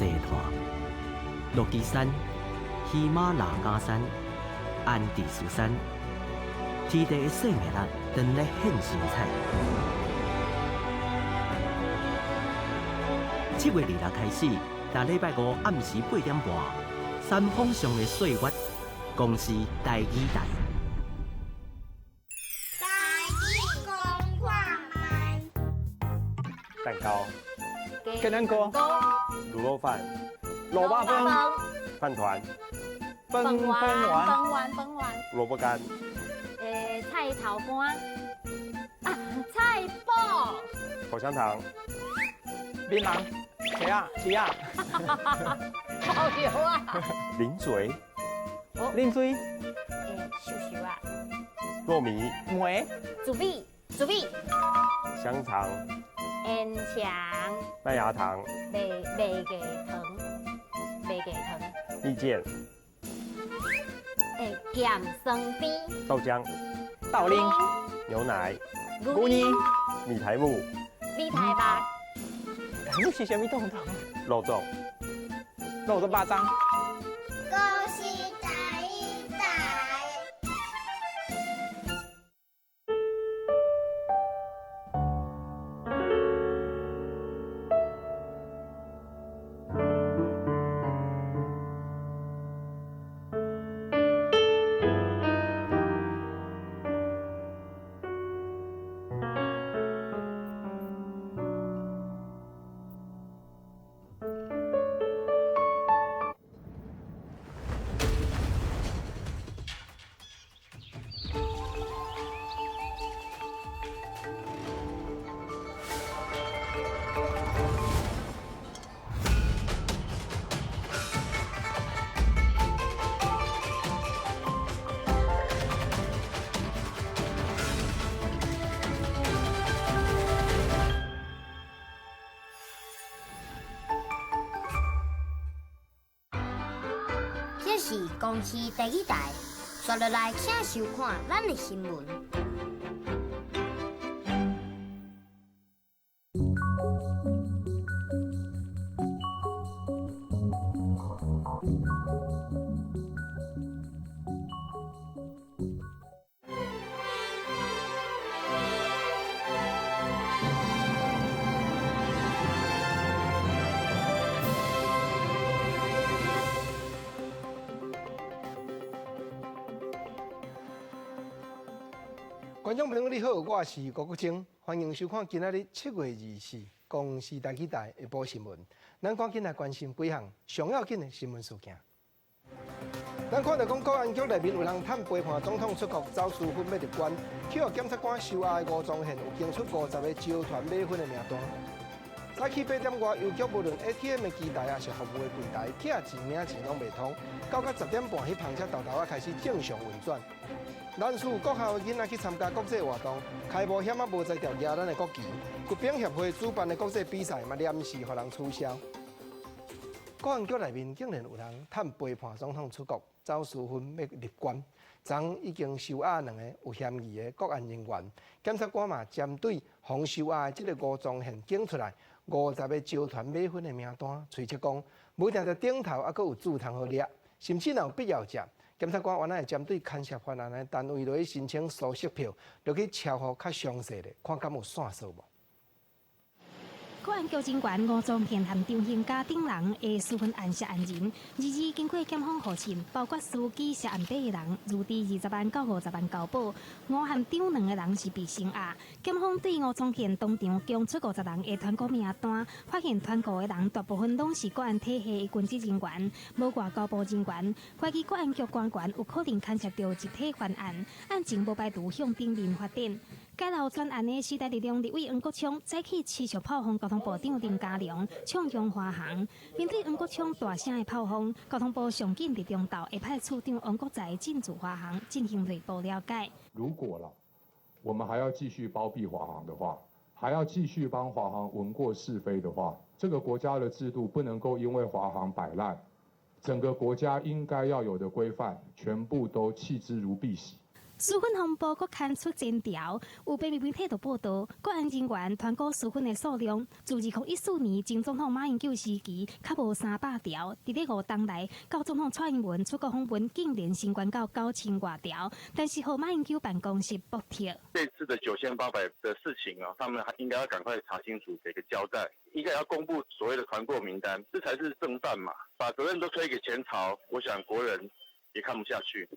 西炭、落基山、喜馬拉雅山、安第斯山，天地的生命力正咧現神采。7月26開始，逐禮拜五暗時8點半，山峰上的歲月，公視台語台。台語講看覓。蛋糕、雞蛋糕、滷肉飯、滷肉飯、飯糰、飯飯丸、飯丸、飯丸、蘿蔔乾、菜頭乾，啊，菜脯、口香糖、檳榔、茄仔、茄仔、包油啊，零嘴、零嘴、秀秀啊，糯米、糜、煮米、煮米、香腸、煙腸、麥芽糖、麥芽糖、麥芽糖、蜜餞、鹹酸邊、豆漿、豆奶、牛奶、牛奶、米苔目、米苔目、你是啥物東東？肉粽、肉粽肉粽。公視台語台。這是公視第一台，刷落來請收看咱的新聞。觀眾朋友你好，我是郭國清，歡迎收看今仔日7月24公視台語台下晡新聞。咱趕緊來關心幾項上要緊的新聞事件。咱看到講國安局內面有人探陪伴總統出國走私粉欲入關，去予檢察官收押的吳宗憲有檢出50個招團買粉的名單。早起8點外，郵局無論 ATM 的機台抑是服務的櫃台，寄錢領錢攏袂通。到到10點半，彼班車沓沓仔開始正常運轉。南勢國校的囡仔去參加國際活動，開冒險仔無才調舉咱的國旗。國兵協會主辦的國際比賽嘛，臨時予人取消。國安局內面竟然有人趁陪伴總統出國走私粉欲入關，昨已經收押兩个有嫌疑的國安人員，檢察官嘛針對予收押的這個吳宗憲檢出來50個招團買粉的名單，揣測講無定佇頂頭猶閣有注通予掠，甚至若有必要者，檢察官原來會針對牽涉犯案的單位落去申請搜索票，落去查予較詳細咧，看敢有線索無。國安局人員吳宗憲和張興嘉等人的私粉案涉案人，二二經過檢方予審，包括司機涉案八個人，入佇20萬到50萬交保。吳和張兩個人是被聲押。檢方對吳宗憲當場供出50人的團購名單，發現團購的人大部分攏是國安體系的軍職人員，無外交部人員，懷疑國安局官員有可能牽涉著集體犯案，案情無排除向頂面發展。解留專案的時代力量立委黃國昌早起持續炮轟交通部長林佳龍，唱響華航。面對黃國昌大聲的炮轟，交通部上緊佇中晝會派處長王國材進駐華航進行內部了解。如果啦，我們還要繼續包庇華航的話，還要繼續幫華航文過飾非的話，這個國家的制度不能夠因為華航擺爛，整個國家應該要有的規範全部都棄之如敝屣。私粉風波閣牽出前條，有平面媒體就報道，國安人員團購私粉的數量，自2014年前總統馬英九時期較無300條，佇咧5冬內，到總統蔡英文出國訪問，竟然升懸到9000外條，但是予馬英九辦公室駁斥。這次的9800的事情啊，他們應該要趕快查清楚，給個交代，應該要公布所謂的團購名單，這才是正辦嘛。把責任都推給前朝，我想國人也看不下去。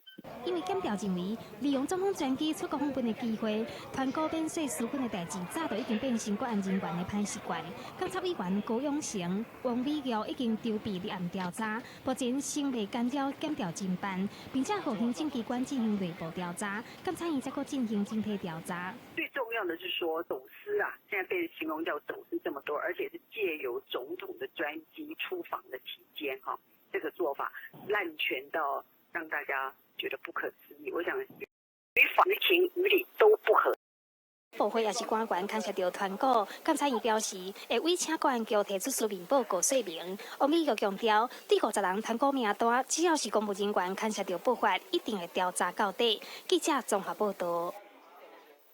因為檢調認為，利用總統專機出國訪問的機會，團購免稅私粉的代誌，早就已經變成國安人員的歹習慣。監察委員高永成、王美玉已經籌備立案調查，目前尚未干擾檢調偵辦，並且予行政機關進行內部調查，監察院則閣進行整體調查。最重要的是說，走私啊，現在被形容叫走私這麼多，而且是借由總統的專機出訪的期間，哈，這個做法濫權到讓大家覺得不可思議。我想於法、於情、於理都不合。部會也是官員牽涉著團購，監察院表示會委請國安局提出書面報告說明。王美玉強調，對50人團購名單，只要是公務人員牽涉著不法，一定會調查到底。記者綜合報道。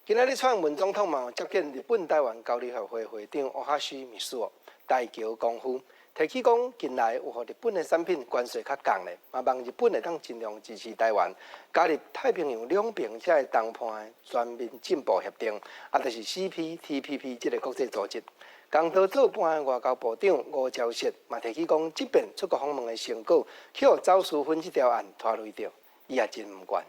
今仔日蔡英文總統嘛接見日本台灣交流協會會長大橋美樹大橋功夫，提起講近來有予日本的產品關稅較降咧，嘛望日本會當盡量支持台灣加入太平洋兩邊這个談判的全面進步協定，啊，就是 CPTPP 這个國際組織。共同做伴的外交部長吳釗燮嘛提起講，這遍出國訪問的成果，去予走私粉這條案拖累著，伊也真毋甘。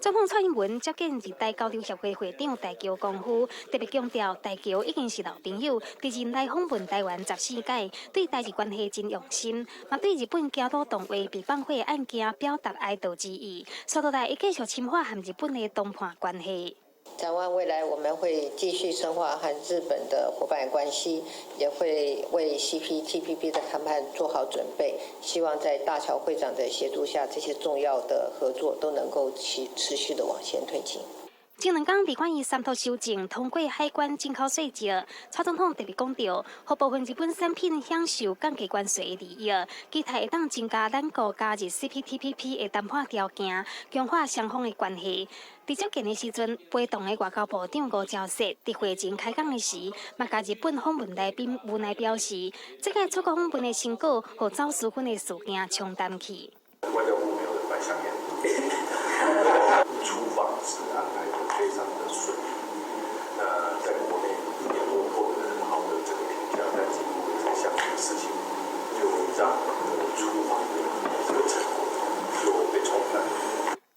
總統蔡英文接見日台交流協會會長大橋功夫，特別強調大橋已經是老朋友，佇任來訪問台灣14屆，對台日關係真用心，嘛對日本京都動畫被放火案件表達哀悼之意。紲落來會繼續深化和日本的談判關係。展望未來，我們會繼續深化和日本的夥伴關係，也會為 CPTPP 的談判做好準備。希望在大橋會長的協助下，這些重要的合作都能夠持續的往前推進。前兩工立法院三讀修正通過海關進口稅則，蔡總統特別講著，予部分日本產品享受降低關稅的利益，期待會當增加咱國加入 CPTPP 的談判條件，強化雙方的關係。佇接見的時陣，陪同的外交部長吳釗燮佇會前開講的時，嘛共日本訪問來賓無奈表示，這個出國訪問的成果，予走私粉的事件沖淡去。外交部沒有人擺香菸，出訪是安排得非常的順利。那在國內也獲得很好的這個評價，但是因為這項事情，就讓出訪的這個成果就被沖淡。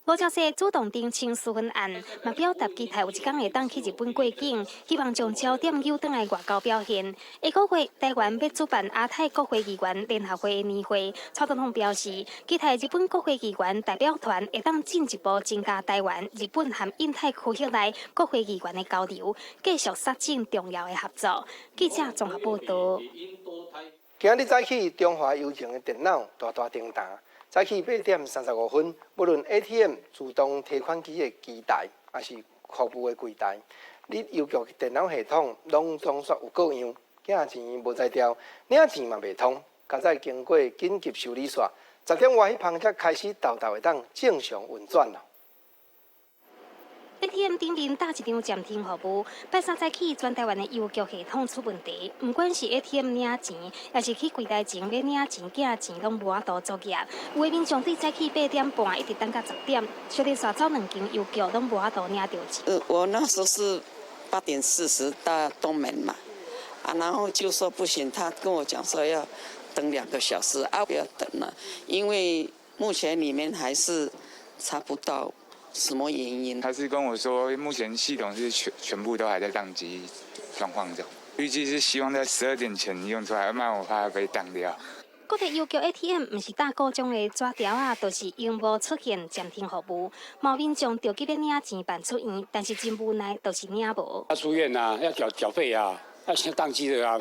吳釗燮主動澄清私粉案，嘛表達期待有一工會當去日本過境，希望將焦點扭轉來外交表現。下個月台灣欲主辦亞太國會議員聯合會的年會，蔡總統表示，期待日本國會議員代表團會當進一步增加台灣、日本和印太區域內國會議員的交流，繼續促進重要的合作。記者綜合報道。今日早起，中華郵政的電腦大大停彈。早起8點35分，無論 ATM 自動提款機的機台，抑是服務的櫃台，你郵局電腦系統攏總煞有故障，寄錢無才調，領錢嘛袂通。佳哉經過緊急修理煞，10點外彼蜂才開始沓沓會當正常運轉咯。 ATM 頂面搭一張暫停服務，拜三早起全台灣的郵局系統出問題，毋管是 ATM 領錢，抑是去櫃台前欲領錢、寄錢，攏無法度作業。有的民眾對早起8點半一直等到10點，小連續走兩間郵局攏無法度領著錢。我那時候是8點40到東門嘛，啊，然後就說不行，他跟我講說要等2個小時，啊，不要等了，因為目前裡面還是查不到什麼原因？他是跟我說，目前系統是全部都還在宕機狀況中，預計是希望在12點前用出來，不然我怕被當掉。各地郵局 ATM 毋是搭故障的紙條仔，就是螢幕出現暫停服務。某民眾著急欲領錢辦出院，但是真無奈，就是領無。要出院啊，要繳費啊，要先當機的啊，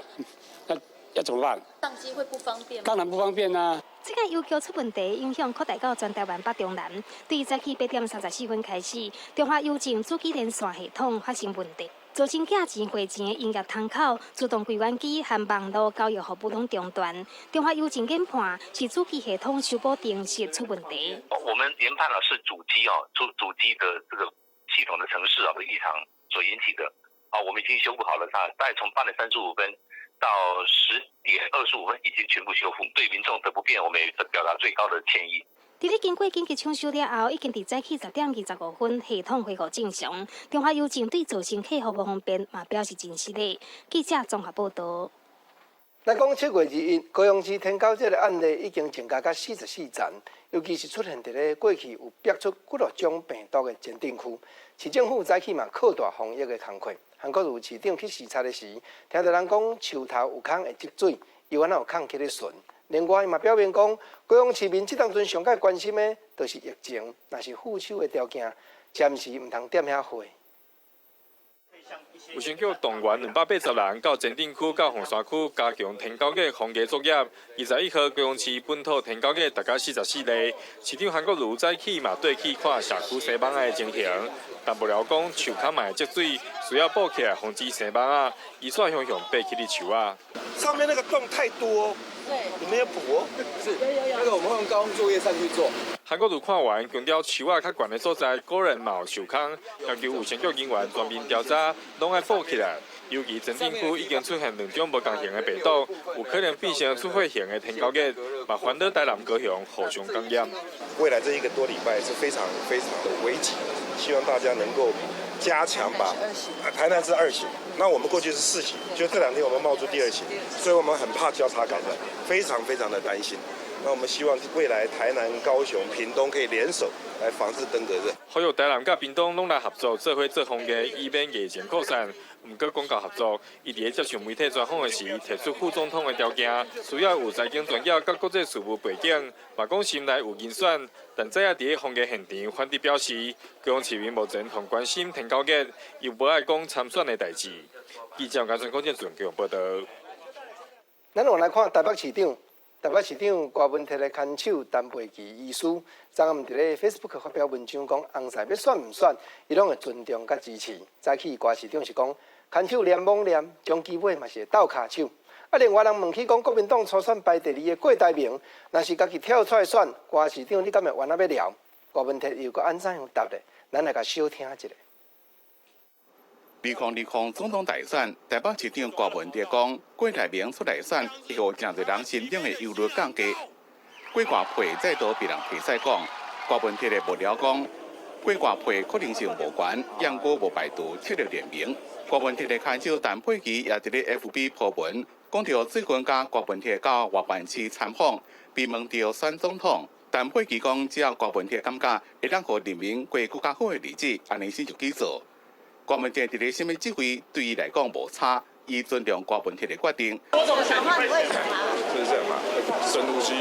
那要怎麼辦？當機會不方便嗎？當然不方便啊。這個郵局出問題，影響擴大到全台灣北中南。對早起8點34分開始，中華郵政主機連線系統發生問題。造成寄錢匯錢的營業窗口、自動櫃員機和網路交易服務攏中斷。中華郵政研判是主機系統修補程式出問題。我們研判了是主機哦，主機的這個系統的程式啊異常所引起的。啊，我們已經修復好了，它大概從8點35分到10點25分已經全部修復。對民眾的不便，我們也表達最高的歉意。佇咧經過緊急搶修了後，已經佇早起10點25分系統恢復正常。中華郵政對造成客戶無方便嘛表示真失禮。記者綜合報導。來講7月21，高雄市天狗這个案例已經增加到44層，尤其是出現佇咧過去有逼出幾落種病毒的前鎮區，市政府早起嘛擴大防疫的工課。韓國瑜市長去視察的時，聽著人講樹頭有空會積水，伊敢若有空去咧巡。另外，伊嘛表明講，高雄市民這當陣上蓋關心的，就是疫情，若是副手的條件，暫時毋通點遐火。衛生局動員280人到前鎮區、到鳳山區加強天狗的防疫作業。21號，高雄市本土天狗疫達到44例。市長韓國瑜早起嘛對去看社區生蠓仔的情形，但無聊講樹跤嘛會積水，需要補起來防止生蠓仔。伊煞雄雄爬起佇樹仔。上面那個洞太多，對，你們要補哦。是，那個我們會用高空作業上去做。韓國瑜看完，強調樹仔較懸的所在，果然嘛有受空，要求衛生局人員全面調查，攏愛補起來。尤其前鎮區已經出現兩種無仝型的病毒，有可能變成出血型的天狗疫，嘛煩惱台南高雄互相感染。未來這一個多禮拜是非常非常的危急，希望大家能夠加強把。台南是二型，那我們過去是四型，就這兩天我們冒出第二型，所以我們很怕交叉感染，非常非常的擔心。那我們希望未來台南、高雄、屏東可以聯手來防治登革熱。呼籲台南佮屏東攏來合作，做伙做防疫，以免疫情擴散。毋過講到合作，伊佇咧接受媒體專訪的時，提出副總統的條件，需要有財經專業佮國際事務背景，嘛講心內有人選。但早仔佇咧防疫現場，反對表示，高雄市民目前上關心天狗疫，又無愛講參選的代誌。記者江傳國建準報導。咱換來看台北市長。台北市長郭文鐵的牽手陳佩琪醫師，昨暗佇咧 Facebook 發表文章，講紅賽欲選毋選，伊攏會尊重佮支持。早起郭市長是講，牽手念罔念，終其尾嘛是會鬥跤手。啊，另外人問起講，國民黨初選排第二的郭台銘，若是家己跳出來選，郭市長你敢會願意欲聊？郭文鐵又閣按怎樣答咧？咱來共小聽一下。2020總統大選，台北市長郭文鐵講，郭台銘出來選，會予誠濟人心中的憂慮降低。郭外配再度被人提賽講，郭文鐵的幕僚講，郭外配可能性無懸，毋過無排除撤離聯盟。郭文鐵的牽手陳佩琪也佇咧 FB 鋪文，講著最近佮郭文鐵到外縣市參訪，被問著選總統，陳佩琪講，只要郭文鐵感覺會當予人民過閣較好的日子，按呢先就去做。郭文鐵佇咧啥物職位對伊來講無差，伊尊重郭文鐵的決定。郭總想換位置嗎？就是這樣嘛，深呼吸，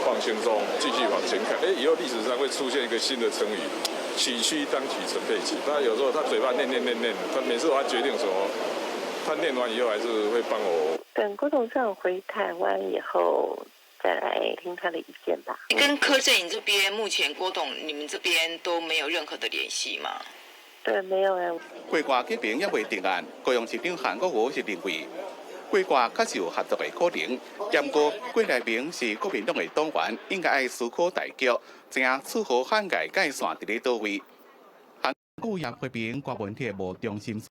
放輕鬆，繼續往前看。哎，以後歷史上會出現一個新的成語：崎嶇當取陳佩琪。他有時候他嘴巴念念念念，他每次他決定什麼，他念完以後還是會幫我。等郭董事長回台灣以後，再來聽他的意見吧。跟柯陣營這邊，目前郭董你們這邊都沒有任何的聯繫嗎？對，沒有誒。郭柯結盟猶未定案，高雄市長韓國瑜是認為郭柯確實有合作的可能。毋過郭台銘是國民黨的黨員，應該愛思考大局，知影此河漢界界線佇咧佗位。韓國瑜也批評郭文鐵無中心。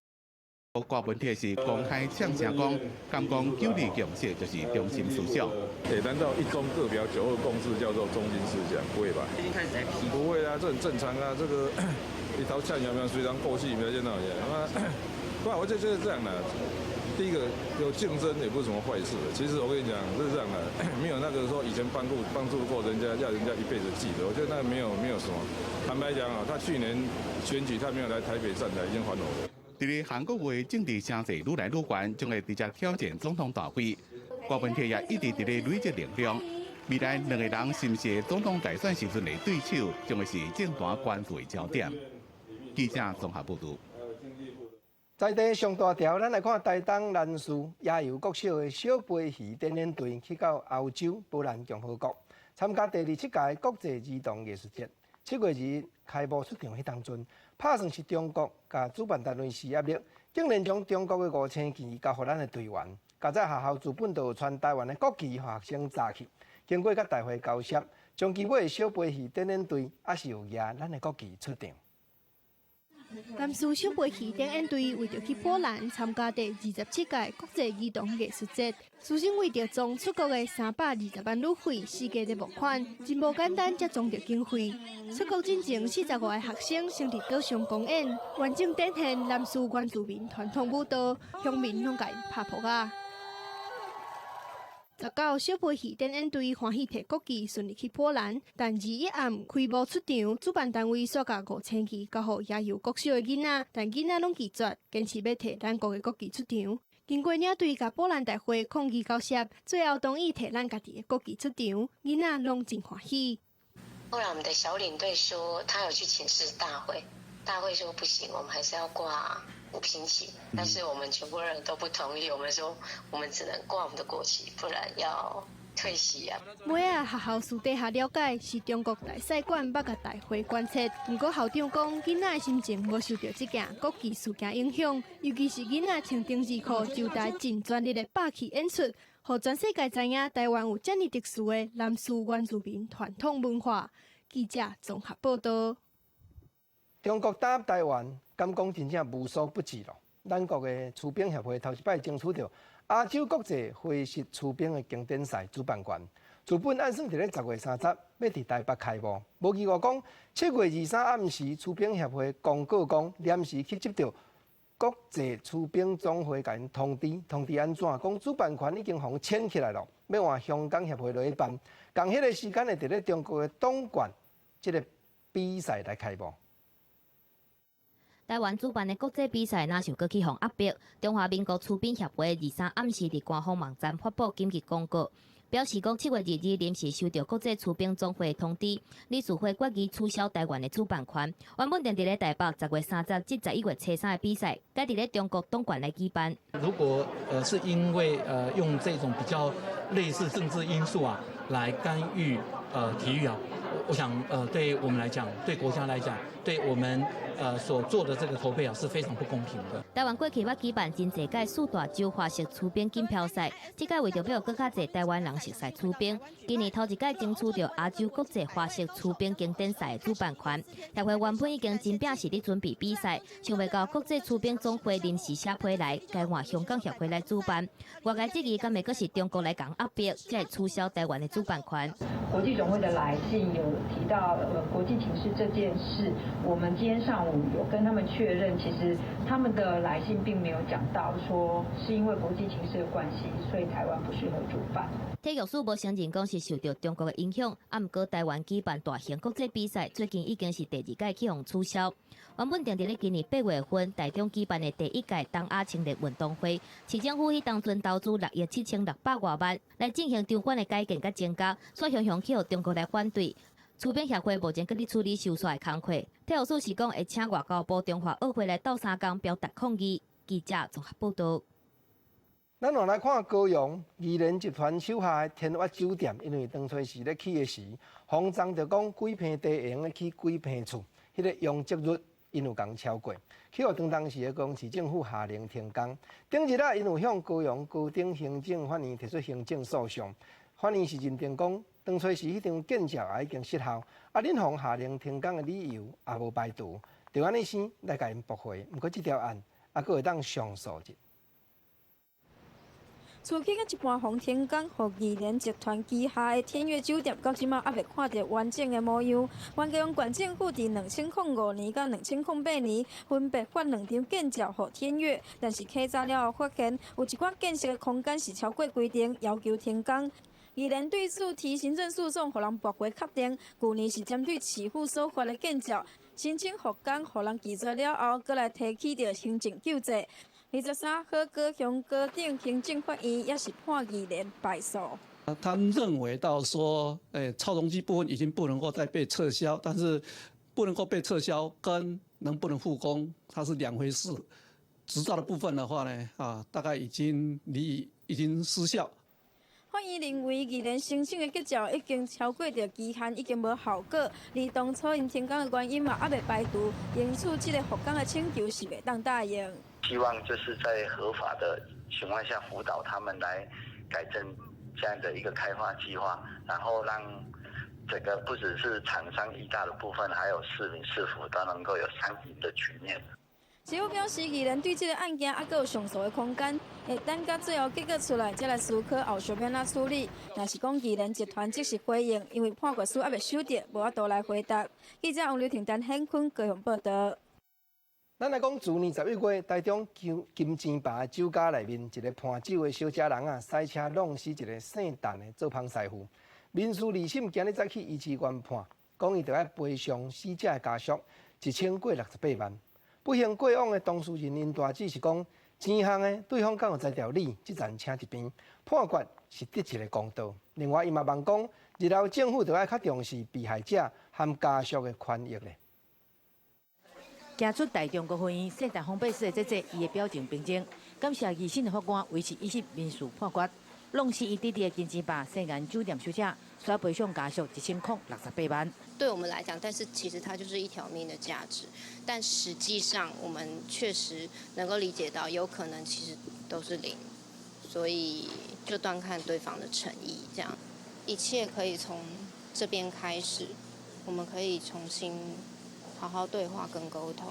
郭文鐵是公開嗆聲講，敢講九二共識就是中心思想。欸，難道一中各表九二共識叫做中心思想？不會吧？已經開始在批。不會啊，這很正常啊，這個一頭嗆有沒有？雖然過去沒有見到嘢，那不，我就覺得這樣的。第一個有競爭也不是什麼壞事。其實我跟你講是這樣的，沒有那個說以前幫助過人家，要人家一輩子記得。我覺得那沒有什麼。坦白講啊，他去年選舉他沒有來台北站台，已經還我了。佇咧韓國瑜政治聲勢愈來愈懸，將會直接挑戰總統大位。郭文鐵也一直佇咧累積力量。未來兩個人是毋是總統大選時陣的對手，將會是政壇關注的焦點。記者綜合報導。在地上大條，咱來看台東蘭嶼野遊國小的小飛魚展演隊去到歐洲波蘭共和國參加第27屆國際兒童藝術節。7月2日開幕出場彼當陣，拍算是中國共主辦單位施壓力，竟然將中國的五星旗交予咱的隊員，較早學校自本就有穿台灣的國旗，予學生紮去。經過佮大會交涉，將其尾的小飛魚展演隊猶是有舉咱的國旗出場。南勢小飛魚展演隊為著去波蘭參加第27屆國際兒童藝術節，師生為著裝出國的320萬旅費，四界咧募款，真無簡單才裝著經費。出國進前，45個學生先佇島上公演，完整展現南勢原住民傳統舞蹈，鄉民攏共𪜶拍噗仔。19小飛魚展演隊歡喜提國旗順利去波蘭，但21暗開幕出場，主辦單位煞共五星旗交予野遊國小的囡仔，但囡仔攏拒絕，堅持欲提咱國的國旗出場。經過領隊佮波蘭大會抗議交涉，最後同意提咱家己的國旗出場，囡仔攏真歡喜。後來我們的小領隊說，他有去請示大會，大會說不行，我們還是要掛五星旗，但是我們全部人都不同意，我們說我們只能掛我們的國旗，不然要退席啊。尾仔學校私底下了解，是中國大使館欲共大會關切，毋過校長講，囡仔的心情無受著這件國旗事件影響，尤其是囡仔穿丁字褲就台盡全力的霸氣演出，予全世界知影台灣有遮爾特殊的南勢原住民傳統文化。記者綜合報道。中國打台灣，敢講真正無所不至咯。咱國的泅冰協會頭一擺爭取著亞洲國際花式泅冰的經典賽主辦權，自本按算佇咧10月30欲佇台北開幕，無意外講7月23暗時，泅冰協會公告講臨時去接著國際泅冰總會共𪜶通知，通知按怎？講主辦權已經予簽起來咯，欲換香港協會落去辦，仝彼个時間會佇咧中國的東莞這个比賽來開幕。台灣主辦的國際比賽，若是閣去予壓迫？中華民國泅冰協會23暗時佇官方網站發布緊急公告，表示講7月22臨時收著國際泅冰總會通知，理事會決議取消台灣的主辦權。原本定佇咧台北10月30至11月初3的比賽，改佇咧中國東莞來舉辦。如果是因為用這種比較類似政治因素啊，來干預體育啊，我想對我們來講，對國家來講，對我們所做的這個籌備啊，是非常不公平的。台灣過去捌舉辦真濟屆四大洲花式泅冰錦標賽，這屆為著欲予閣較濟台灣人熟悉泅冰，今年頭一屆爭取著亞洲國際花式泅冰經典賽的主辦權。協會原本已經真拚是咧準備比賽，想袂到國際泅冰總會臨時寫批來，改換香港協會來主辦。外界質疑，敢會閣是中國來共壓迫，才會取消台灣的主辦權。國際總會的來信有提到國際情勢這件事，我們今天上午有跟他們確認，其實他們的來信並沒有講到說是因為國際情勢的關係，所以台灣不適合主辦。體育署無承認講是受著中國的影響，啊，毋過台灣舉辦大型國際比賽，最近已經是第二屆去予取消。原本定佇咧今年8月份台中舉辦的第一屆東亞青年運動會，市政府彼當陣投資6億7600外萬來進行場館的改建佮增加，煞雄雄去予中國來反對。泅冰協會目前閣咧處理收煞的工課，體育署是講會請外交部中華奧會來鬥相共表達抗議。記者綜合報道。咱換來看高雄宜聯集團手下的天悅酒店，因為當初時咧起的時，房東就講幾坪地會用咧起幾坪厝，彼个容積率𪜶有共超過，去予當時的高雄市政府下令停工。頂日啊，𪜶有向高雄高等行政法院提出行政訴訟，法院是認定講，當初時彼張建照也已經失效，啊，恁予下令停工的理由也無排除，就按呢先來共𪜶駁回。毋過這條案猶閣會當上訴者。厝起到一半，予停工，予宜聯集團旗下的天悅酒店，到這馬猶未看著完整的模樣。原高雄縣政府佇2005年佮2008年分別發兩張建照予天悅，但是稽查了後發現，有一寡建設的空間是超過規定，要求停工。宜聯對此提行政訴訟，予人駁回確定，舊年是針對市府所發的建照申請復工，予人拒絕了後，閣來提起著行政救濟。23號，高雄高等行政法院也是判宜聯敗訴。他認為到說，超容積部分已經不能夠再被撤銷，但是不能夠被撤銷跟能不能復工，它是兩回事。執照的部分的話呢，啊，大概已經離已經失效。法院認為，宜聯申請的結照已經超過著期限，已經無效果。而當初𪜶停工的原因嘛，猶未排除，因此這个復工的請求是袂當答應。希望就是在合法的情況下輔導他們來改正這樣的一個開發計劃，然後讓這個不只是廠商義大的部分，還有市民市府都能夠有三贏的局面。市府表示，議員對這個案件猶閣有上訴的空間，會等到最後結果出來，才來思考後續欲按怎處理。若是講議員集團即時回應，因為判決書猶未收著，無法度來回答。記者王劉婷、陳顯坤高雄報道。咱來講，去年11月，台中金金錢壩酒家內面一个判酒的小姐人啊，賽車弄死一个姓陳的做芳師傅。民事二審今日早起維持原判，講伊著愛賠償死者的家屬1068萬。不幸過往的當事人𪜶大姊是講，錢項的對方敢有才調理，這層請一邊，判決是得一个公道。另外，伊嘛望講，日後政府著愛較重視被害者和家屬的權益咧。行出台中國法院，姓陳方伯士的姐姐，伊的表情平靜，感謝二審的法官維持一審民事判決，弄死伊弟弟的金錢壩姓顏酒店小姐，需要賠償家屬1068萬。對我們來講，但是其實它就是一條命的價值。但實際上，我們確實能夠理解到，有可能其實都是零，所以就端看對方的誠意。這樣，一切可以從這邊開始，我們可以重新好好對話跟溝通。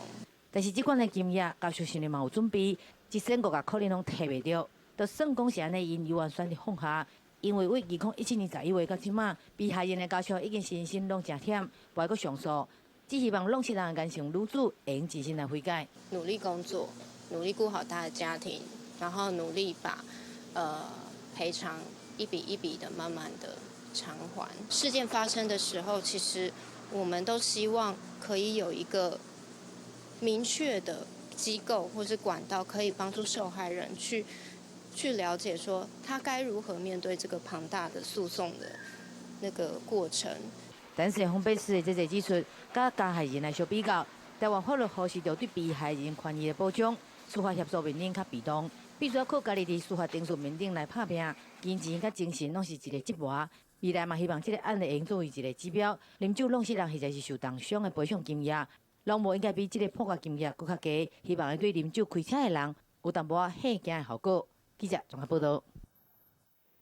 但是這款的金額，家屬心裡嘛有準備，1500可能攏提袂著，就算講是按呢，𪜶猶原選擇放下。因為為2017年11月到這馬，被害人的家屬已經身心攏誠忝，無愛閣上訴，只希望弄死人的顏姓女子會用真心來悔改。努力工作，努力顧好他的家庭，然後努力把賠償一筆一筆的慢慢的償還。事件發生的時候，其實我們都希望可以有一個明確的機構或是管道，可以幫助受害人去了解說他該如何面對這個龐大的訴訟的那個過程。但是方伯士的姐姐指出，佮加害人來相比較，台灣法律忽視著對被害人權益的保障，司法協助面頂較被動，必須要靠家己佇司法程序面頂來拍拚，金錢佮精神攏是一個折磨。未來嘛希望這個案例會用作為一個指標，啉酒弄死人或者是受重傷的賠償金額，攏無應該比這個判決金額閣較低。希望會對啉酒開車的人有淡薄仔嚇驚的效果。記者綜合報道。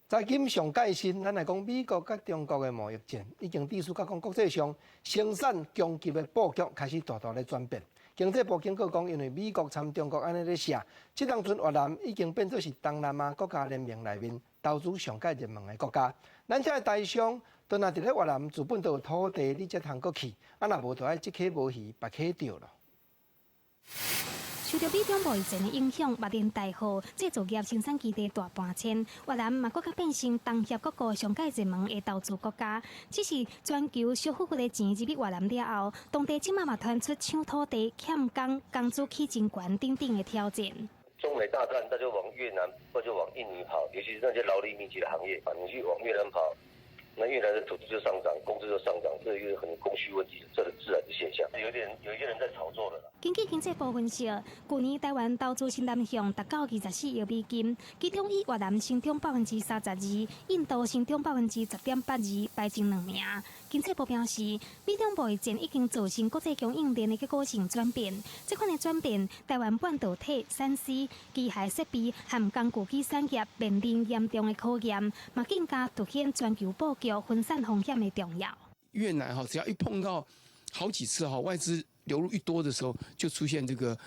財經上蓋新，咱來講美國佮中國的貿易戰，已經致使到講國際上生產供給的布局開始大大咧轉變。經濟部警告講，因為美國摻中國按呢咧寫，這當陣越南已經變做是東南亞國家聯盟內面投資上蓋熱門的國家。咱這个台商，都若佇咧越南資本都有土地，你才通閣去，啊若無就愛這溪無魚，別溪釣咯。受著美中貿易戰的影響，越南大戶製造業生產基地大搬遷，越南嘛閣較變成東協各國上蓋熱門的投資國家。只是全球燒呼呼的錢入去越南了後，當地這馬嘛傳出搶土地、欠工、工資起真懸等等的挑戰。中美大戰，那就往越南或者往印尼跑，尤其是那些勞力密集的行業啊，你去往越南跑，那越南的土地就上漲，工資就上漲，這一個很供需問題，這很自然的現象。有點有一些人在炒作的啦。根據經濟部分析，去年台灣投資新南向達到24億美金，其中以越南成長32%，印度成長10.82%，排前兩名。經濟部表示，美中貿易戰已經造成國際供應鏈的結構性轉變。這款的轉變，台灣半導體、3C、機械設備和工具機產業面臨嚴重的考驗，嘛更加凸顯全球布局分散風險的重要。越南哈，只要一碰到好幾次哈，外資流入一多的時候，就出現這個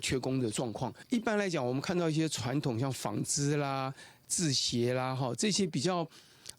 缺工的狀況。一般來講，我們看到一些傳統像紡織啦、製鞋啦，哈，這些比較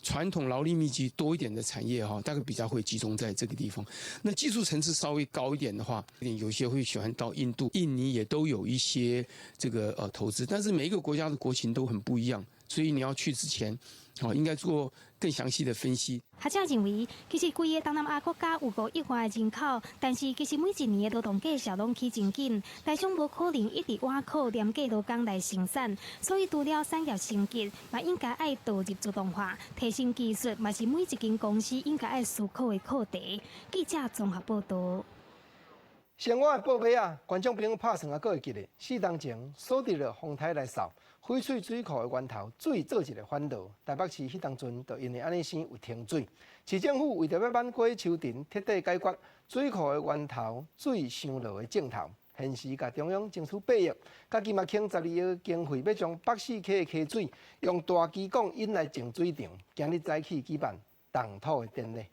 傳統勞力密集多一點的產業哈，大概比較會集中在這個地方。那技術層次稍微高一點的話，有些會喜歡到印度、印尼也都有一些這個投資。但是每一個國家的國情都很不一樣，所以你要去之前，哦，應該做更詳細的分析。學者認為，其實規个東南亞國家有5億外人口，但是其實每一年的勞動價數攏起真緊，台商無可能一直倚靠廉價勞工來生產，所以除了產業升級，嘛應該愛導入自動化、提升技術，嘛是每一間公司應該愛思考的課題。記者綜合報道。生活的報尾啊，觀眾朋友拍算啊，閣會記得四冬前鎖佇了風台來掃翡翠水庫的源頭水做一个反流，台北市彼當陣就因為按呢生有停水。市政府為著欲挽回秋田，徹底解決水庫的源頭水傷落的症頭，現時共中央爭取8億，家己嘛傾12億經費，欲將北勢溪的溪水用大機管引來淨水場。今日早起舉辦動土的典禮。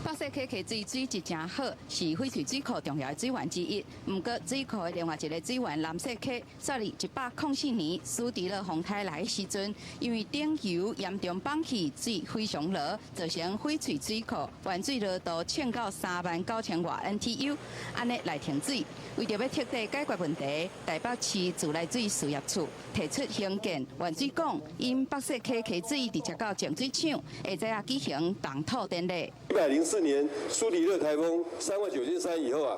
北勢溪溪水水質誠好，是翡翠水庫重要的水源之一。毋過水庫的另外一个水源南勢溪，煞佇104年蘇迪勒風颱來的時陣，因為頂游嚴重崩去，水非常濁，造成翡翠水庫原水濃度衝到3萬9千外 NTU，按呢來停水。為著欲徹底解決問題，台北市自來水事業處提出興建原水管，引北勢溪溪水直接到淨水廠，下早仔舉行動土典禮。104年蘇迪勒颱風39300以後啊，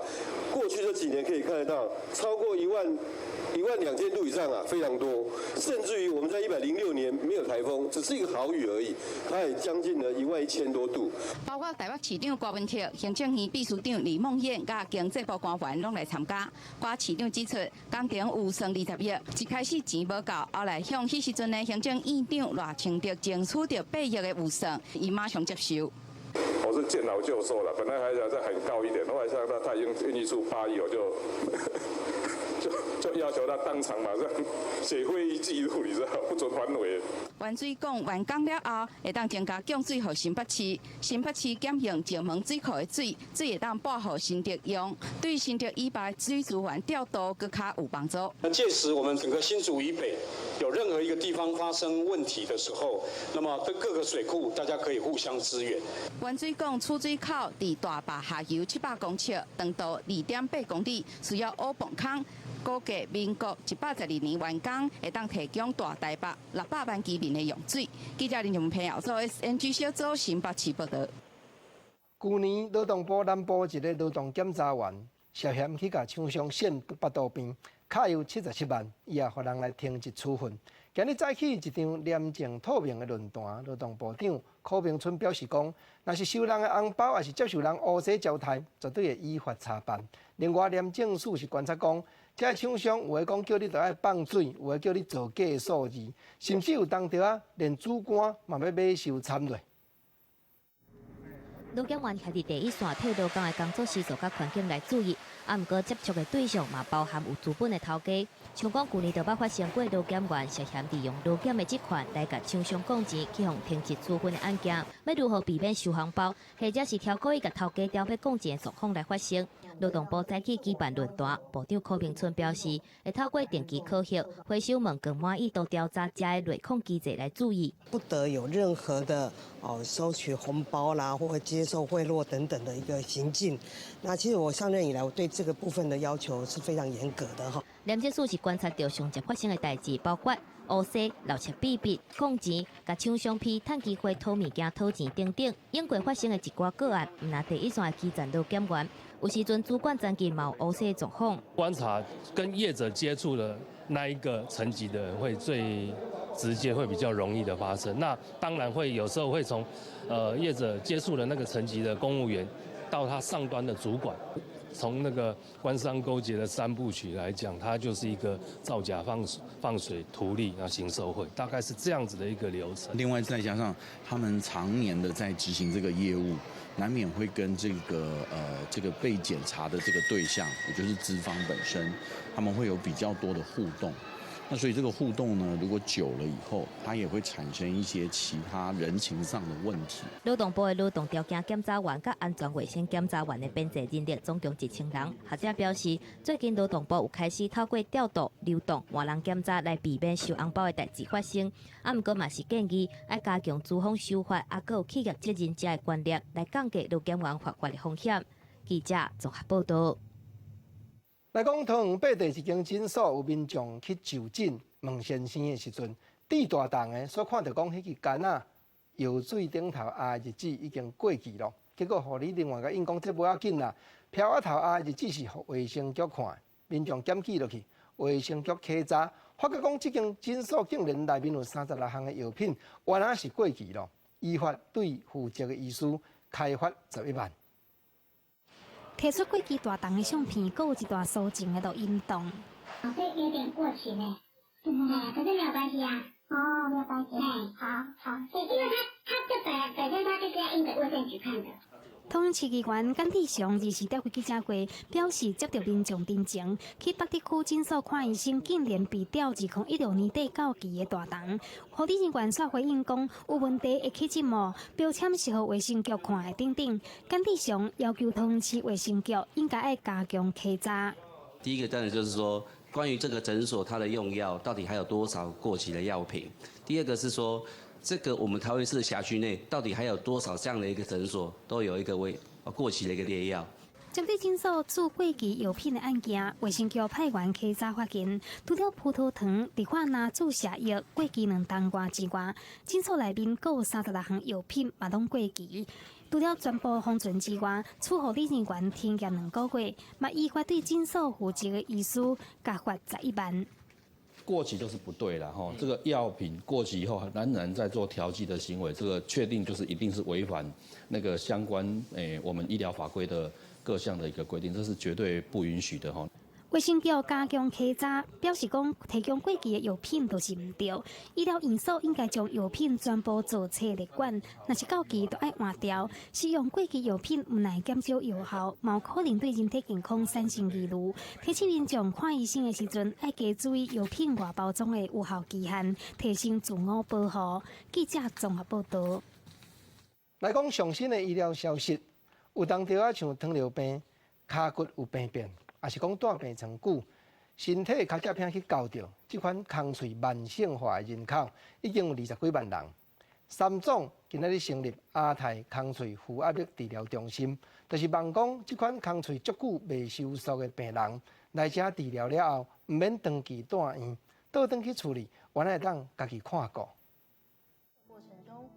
過去這幾年可以看得到，超過1萬、1萬2千度以上啊，非常多。甚至於我們在106年沒有颱風，只是一個豪雨而已，它也將近了1萬1千多度。包括台北市長郭文卓、行政院秘書長李孟諺佮經濟部官員攏來參加。郭市長指出，工程預算20億，一開始錢無夠，後來向彼時陣的行政院長賴清德爭取著8億的預算，伊馬上接受。我是見好就收了，本來還想再喊高一點，後來想他已經願意出8億，我就要求他當場馬上寫會議記錄，你知道，不准反悔。原水管完工了後，會當增加供水予新北市，新北市減用石門水庫的水，水會當撥予新竹用，對新竹以北水資源調度閣較有幫助。那屆時我們整個新竹以北有任何一個地方發生問題的時候，那麼各個水庫大家可以互相支援。原水管取水口佇大壩下游700公尺，長度2.8公里，需要挖泵空。估計民國112年完工，會當提供大台北600萬居民的用水。記者林榮平做 SNG 小組新北市報導。舊年勞動部南部一个勞動檢查員涉嫌去共廠商獻腹肚邊，卡油77萬，伊也予人來停職處分。今日早起一場廉政透明的論壇，勞動部長柯銘春表示講，若是收人的紅包，抑是接受人烏紗招待，絕對會依法查辦。另外，廉政署是觀察講，這廠商有的講叫你著愛放水，有的叫你造假數字，甚至有當著啊，連主管嘛欲買收參落。勞檢員徛佇第一線替勞工的工作時數佮環境來注意，啊，毋過接觸的對象嘛包含有資本的頭家。像講舊年就捌發生過勞檢員涉嫌利用勞檢的職權來共廠商講錢，去予停職處分的案件。欲如何避免收紅包，或者是超故意共頭家調欲講錢的狀況來發生？勞動部早起舉辦論壇，部長柯銘春表示，會透過定期考核、回收問卷滿意度調查，遮的內控機制來注意，不得有任何的哦收取紅包啦，或接受賄賂等等的一個行徑。那其實我上任以來，我對這個部分的要求是非常嚴格的哈。廉政署是觀察著上捷發生的代誌，包括烏紗、漏竊秘密、講錢、共廠商批趁機會討物件、討錢等等。永過發生的一寡個案，毋但第一線的基層勞檢員，有時陣主管層級嘛有烏紗狀況。觀察跟業者接觸的那一個層級的人，會最直接，會比較容易的發生。那當然會有時候會從，業者接觸的那個層級的公務員，到他上端的主管。從那個官商勾結的三部曲來講，它就是一個造假放水圖利，然後行受賄，大概是這樣子的一個流程。另外再加上他們常年的在執行這個業務，難免會跟這個被檢查的這個對象，也就是資方本身，他們會有比較多的互動。那所以這個互動呢，如果久了以後，它也會產生一些其他人情上的問題。勞動部的勞動條件檢查員佮安全衛生檢查員的編制人力總共1000人。學者表示，最近勞動部有開始透過調度、流動、換人檢查來避免收紅包的代誌發生。啊，毋過嘛是建議愛加強資方守法，啊，閣有企業責任遮的觀念，來降低勞檢員犯法的風險。記者綜合報導。來講，桃園八地一間診所有民眾去就診問先生的時陣，戴大筒的所看著講，彼支桿仔藥水頂頭壓日子已經過期咯。結果護理人員共𪜶講，這無要緊啦，飄仔頭壓日子是予衛生局看，民眾檢舉落去，衛生局稽查，發覺講這間診所竟然內面有36項的藥品，原來是過期咯。依法對負責的醫師開罰11萬。提出過期大筒的相片，閣有一段抒情的錄音檔。哦，這有點過期呢，哎，可是沒有關係啊。哦，沒有關係。哎，好好，對，因為他這本身他就是要印給衛生局看的。桃園市議員簡志祥二時召開記者會，表示接到民眾陳情，去北特區診所看醫生，竟然被調2016年底到期的大筒。護理人員煞回應講，有問題會去質問，標籤是予衛生局看的等等。簡志祥要求桃園市衛生局應該愛加強稽查。第一個當然就是說，關於這個診所它的用藥到底還有多少過期的藥品？第二個是說，這個我們桃園市轄區內到底還有多少這樣的一個診所都有一個未過期的一個劣藥？針對診所注過期藥品的案件，衛生局派員稽查發現，除了葡萄糖、氯化鈉注射液過期2冬外之外，診所內面閣有36項藥品嘛攏過期。除了全部封存之外，處護理人員停業2個月，嘛依法對診所負責的醫師加罰11萬。過期就是不對了，哈！這個藥品過期以後仍然在做調劑的行為，這個確定就是一定是違反那個相關我們醫療法規的各項的一個規定，這是絕對不允許的，哈。衛生局加強稽查，表示講提供過期的藥品就是毋對。醫療院所應該將藥品全部做冊列管，若是到期就愛換掉。使用過期藥品毋但減少藥效，嘛有可能對人體健康產生疑慮。提醒民眾看醫生的時陣，愛加注意藥品外包裝的有效期限，提升自我保護。記者綜合報道。來講上新的醫療消息，有當時仔像糖尿病、跤骨有病變。抑是講蹛病床久，身體跤脊片去咬著，這款空喙慢性化的人口已經有20幾萬人。三總今仔日成立亞太空喙負壓力治療中心，就是望講這款空喙足久袂收縮的病人來遮治療了後，毋免長期蹛院，倒轉去厝裡，原來會當家己看顧。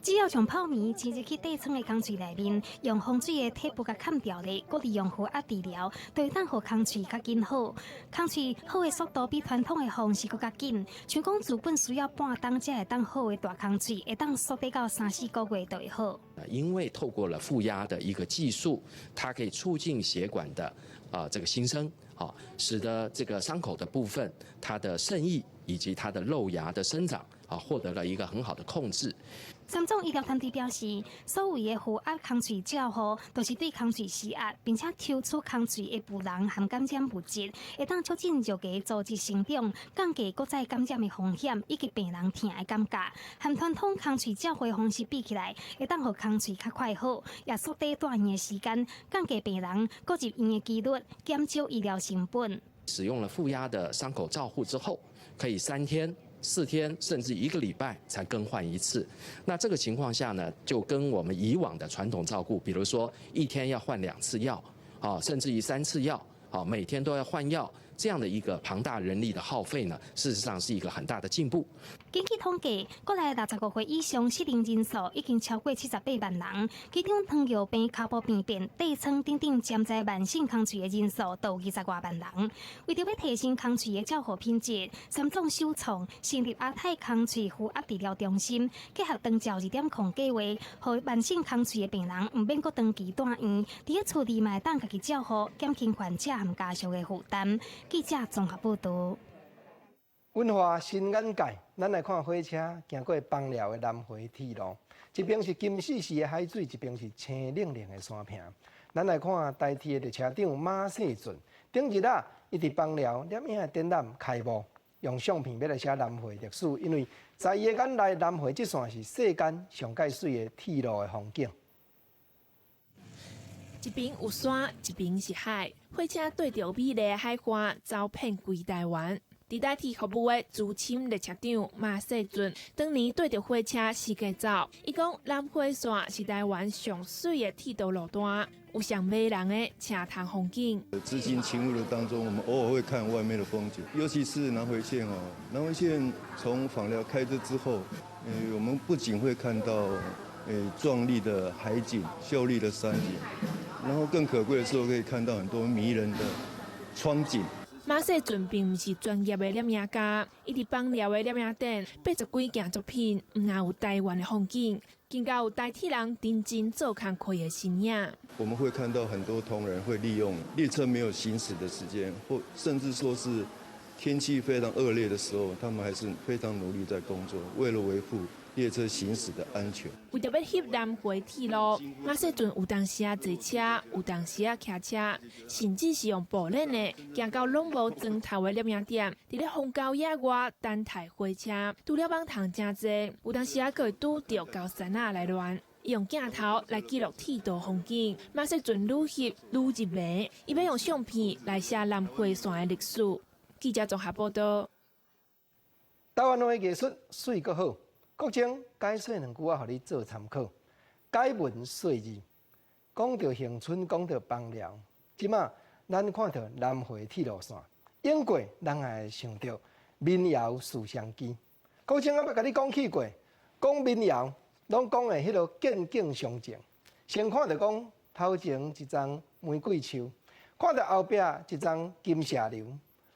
只要將泡棉侵入去硩瘡的空喙內面，用防水的貼布共崁牢咧，閣利用負壓治療，就會當予空喙較緊好。空喙好的速度比傳統的方式閣較緊。像講原本需要半冬才會當好的大空喙，會當縮短到3、4個月就會好。因為透過了負壓的一個技術，它可以促進血管的這個新生，使得這個傷口的部分，它的滲液以及它的肉芽的生長啊，獲得了一個很好的控制。三總醫療團隊表示，所謂的負壓空喙照護，就是對空喙施壓，並且抽出空喙的浡囊含感染物質，會當促進肉芽組織生長，降低閣再感染的風險以及病人疼的感覺。和傳統空喙照護方式比起來，會當予空喙較快好，也縮短蹛院的時間，降低病人閣入院的幾率，減少醫療成本。使用了負壓的傷口照護之後，可以3天、4天甚至一個禮拜才更換一次。那這個情況下呢，就跟我們以往的傳統照顧，比如說一天要換2次藥，啊，甚至於3次藥，啊，每天都要換藥，這樣的一個龐大人力的耗費呢，事實上是一個很大的進步。根據統計，國內65歲以上適齡人數已經超過78萬人，其中糖尿病、跤部病變、硩瘡等等潛在慢性空喙的人數都有20外萬人。為著欲提升空喙的照護品質，三總首創成立亞太空喙負壓治療中心，結合長照2.0計劃，予慢性空喙的病人毋免閣長期蹛院，佇咧厝裡嘛會當家己照護，減輕患者和家屬的負擔。記者綜合報道。文化新眼界，咱來看火車行過枋寮的南迴鐵路，一邊是金絲絲的海水，一邊是青冷冷的山坪。咱來看台鐵的列車長馬世俊，頂日啊，伊佇枋寮攝影的展覽開幕，用相片欲來寫南迴歷史，因為在伊的眼內，南迴這線是世間上蓋媠的鐵路的風景。一邊有山，一邊是海，火車對著美麗的海岸走遍規台灣。佇台鐵服務的資深列車長馬世俊，當年綴著火車四界走，伊講南迴線是台灣上媠的鐵道路段，有上迷人的車窗風景。資金勤務的當中，我們偶爾會看外面的風景，尤其是南迴線哦。南迴線從枋寮開車之後，我們不僅會看到壯麗的海景、秀麗的山景，然後更可貴的是，可以看到很多迷人的窗景。馬世俊並毋是專業的攝影家，伊佇枋寮的攝影展80幾件作品，毋但有台灣的風景，更加有台鐵人認真做工課的身影。我們會看到很多同仁會利用列車沒有行駛的時間，或甚至說是天氣非常惡劣的時候，他們還是非常努力在工作，為了維護列車行駛的安全。為著欲翕南迴鐵路，馬世俊有當時仔坐車，有當時仔騎車，甚至是用步練的，行到攏無磚頭的攝影點，佇咧荒郊野外等待火車。除了網通誠濟，有當時仔閣會拄著高山仔來亂，用鏡頭來記錄鐵道風景。馬世俊愈翕愈入迷，伊欲用相片來寫南迴線的歷史。記者綜合報道。台灣話藝術媠閣好。國珍解說兩句仔，予你做參考。解文說字，講著恆春，講著枋寮。這馬咱看著南迴鐵路線，經過人會想著民謠思雙機。國珍我捌共你講起過，講民謠，攏講的彼个見景傷情。先看著講頭前一叢玫瑰樹，看著後壁一叢金蛇流，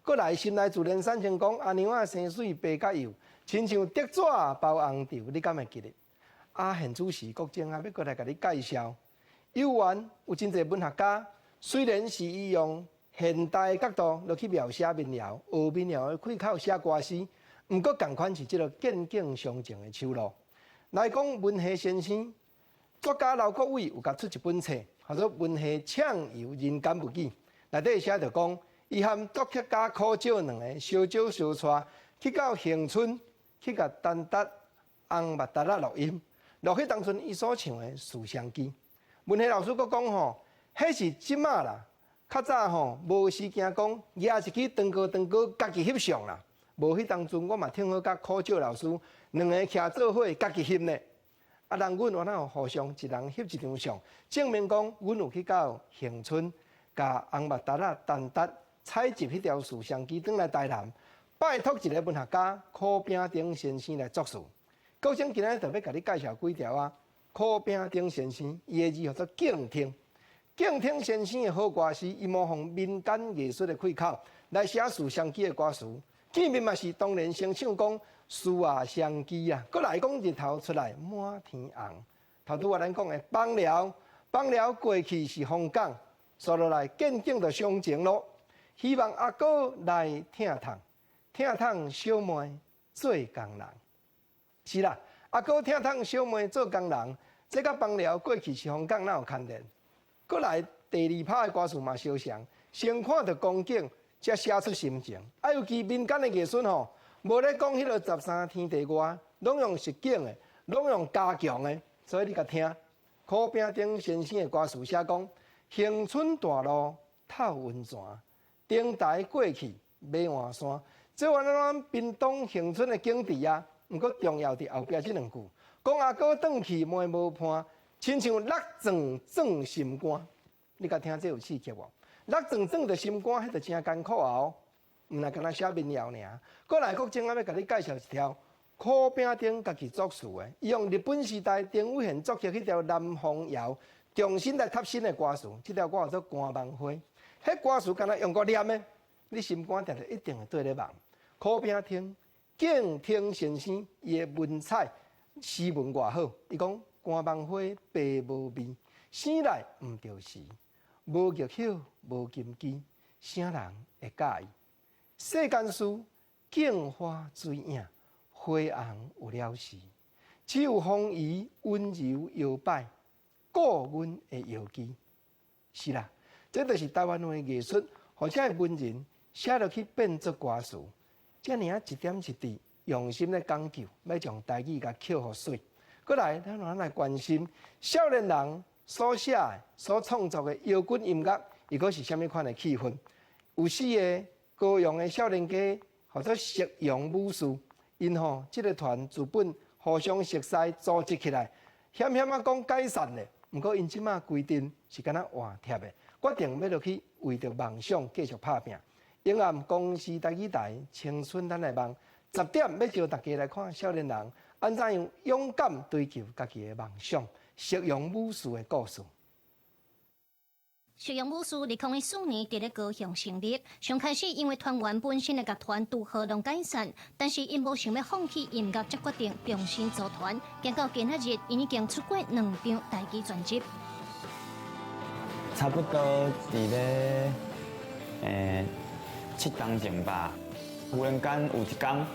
閣來心內自然產生講阿娘仔生媠白甲幼。親像竹紙包紅豆，你敢會記得？啊，現此時國珍啊，欲閣來共你介紹。有緣有真濟文學家，雖然是伊用現代的角度落去描寫民謠，學民謠的開口寫歌詩，毋過仝款是這个見景傷情的手路。來講文學先生，作家劉國偉有共出一本冊，號做《文學暢遊人間物語》，內底寫著講，伊和作曲家苦少兩个相招相帶去到恆春。去共陳達紅目達仔錄音，錄彼當陣伊所唱的《思雙機》。文學老師閣講吼，彼是這馬啦，較早吼無時驚講，舉一支長篙長篙家己翕相啦。無彼當陣我嘛聽好佮苦少老師兩个徛做伙家己翕呢。啊，人阮原來有互相一人翕一張相，證明講阮有去到恆春，共紅目達仔陳達採集彼條思雙機，轉來台南。拜託一个文學家柯秉丁先生來作詞。國珍今仔日特欲共你介紹幾條啊。柯秉丁先生，伊的字號做敬聽。敬聽先生的好歌詩，伊模仿民間藝術的開口來寫思雙機的歌詞。見面嘛是當然先唱講思啊雙機啊，閣來講日頭出來滿天紅。頭拄仔咱講的枋寮，枋寮過去是風港，煞落來見景就傷情囉。希望阿哥來疼痛。疼痛小妹做工人，是啦，阿哥疼痛小妹做工人，這佮枋寮過去是風港哪有牽連？閣來第二拍的歌詞嘛相像，先看著光景，才寫出心情。啊，尤其民間的藝術吼，無咧講彼个十三天地外，攏用實景的，攏用加強的，所以你共聽。柯秉丁先生的歌詞寫講：恆春大路透溫泉，頂台過去馬鞍山。這原來咱屏東恆春的景致啊，毋過重要佇後壁這兩句，講阿哥轉去妹無伴，親像落鑽鑽心肝。你共聽這有刺激無？落鑽鑽著心肝，彼就誠艱苦啊！毋若干焦寫民謠爾。閣來國珍仔欲共你介紹一條柯秉丁家己作詞的，伊用日本時代丁偉賢作曲彼條南風謠，重新來插新的歌詞。這條歌叫做《肝夢花》，彼歌詞敢若用過念的，你心肝定定一定會綴咧夢。柯秉丁敬聽先生，伊的文采詩文偌好，伊講肝夢花白無味，生來毋著時，無玉葉無金枝，啥人會佮意？世間事，鏡花水影，花紅有了時，只有風兒溫柔搖擺，顧阮的搖枝。是啦，這就是台灣話藝術，予這个文人寫落去變做歌詞。遮爾仔一點一滴用心咧講究，欲將台語共刻予媠。閣來，咱咱來關心少年人所寫的、所創作的搖滾音樂，伊閣是啥物款的氣氛？有四个高雄的少年家，號做夕陽武士，𪜶吼這个團自本互相熟似，組織起來，險險仔講解散咧。毋過𪜶這馬規陣是敢若換帖的，決定欲落去為著夢想繼續拍拚。永暗公視台語台青春咱的夢，10點欲招大家來看少年人按怎樣勇敢追求家己的夢想，夕陽武士的故事。夕陽武士2014年佇咧高雄成立，上開始因為團員本身的樂團拄好攏解散，但是𪜶無想欲放棄音樂，才決定重新組團。行到今仔日，𪜶已經出過兩張台語專輯。差不多佇咧7冬前吧。忽然間有一工，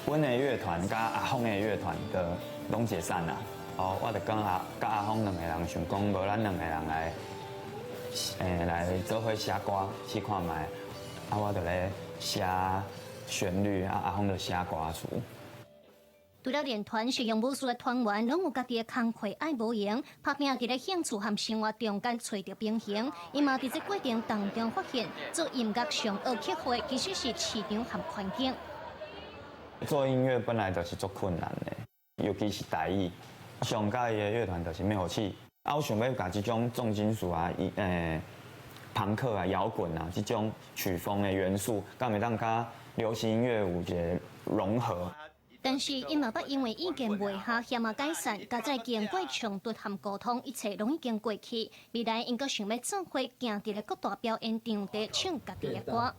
阮的樂團佮阿峰的樂團就攏解散啦。哦，我就講阿佮阿峰兩個人想講，無咱兩個人來，來做伙寫歌試看覓。啊，我就咧寫旋律，啊，阿峰就寫歌詞。除了練團，實用武術的團員攏有家己的工課愛無閒，拍拚佇咧興趣和生活中間揣著平衡。伊嘛佇這過程當中發現，做音樂上愛克服的其實是市場和環境。做音樂本來就是足困難的，尤其是台語。上佮意的樂團就是滅火器。啊，我想欲共這種重金屬啊、龐克啊、搖滾啊這種曲風的元素，敢會當佮流行音樂有一個融合。但是，𪜶嘛捌因為意見袂合，嫌嘛解散，加載經過衝突和溝通，一切攏已經過去。未來𪜶閣想欲做伙行佇咧各大表演場地唱家己的歌。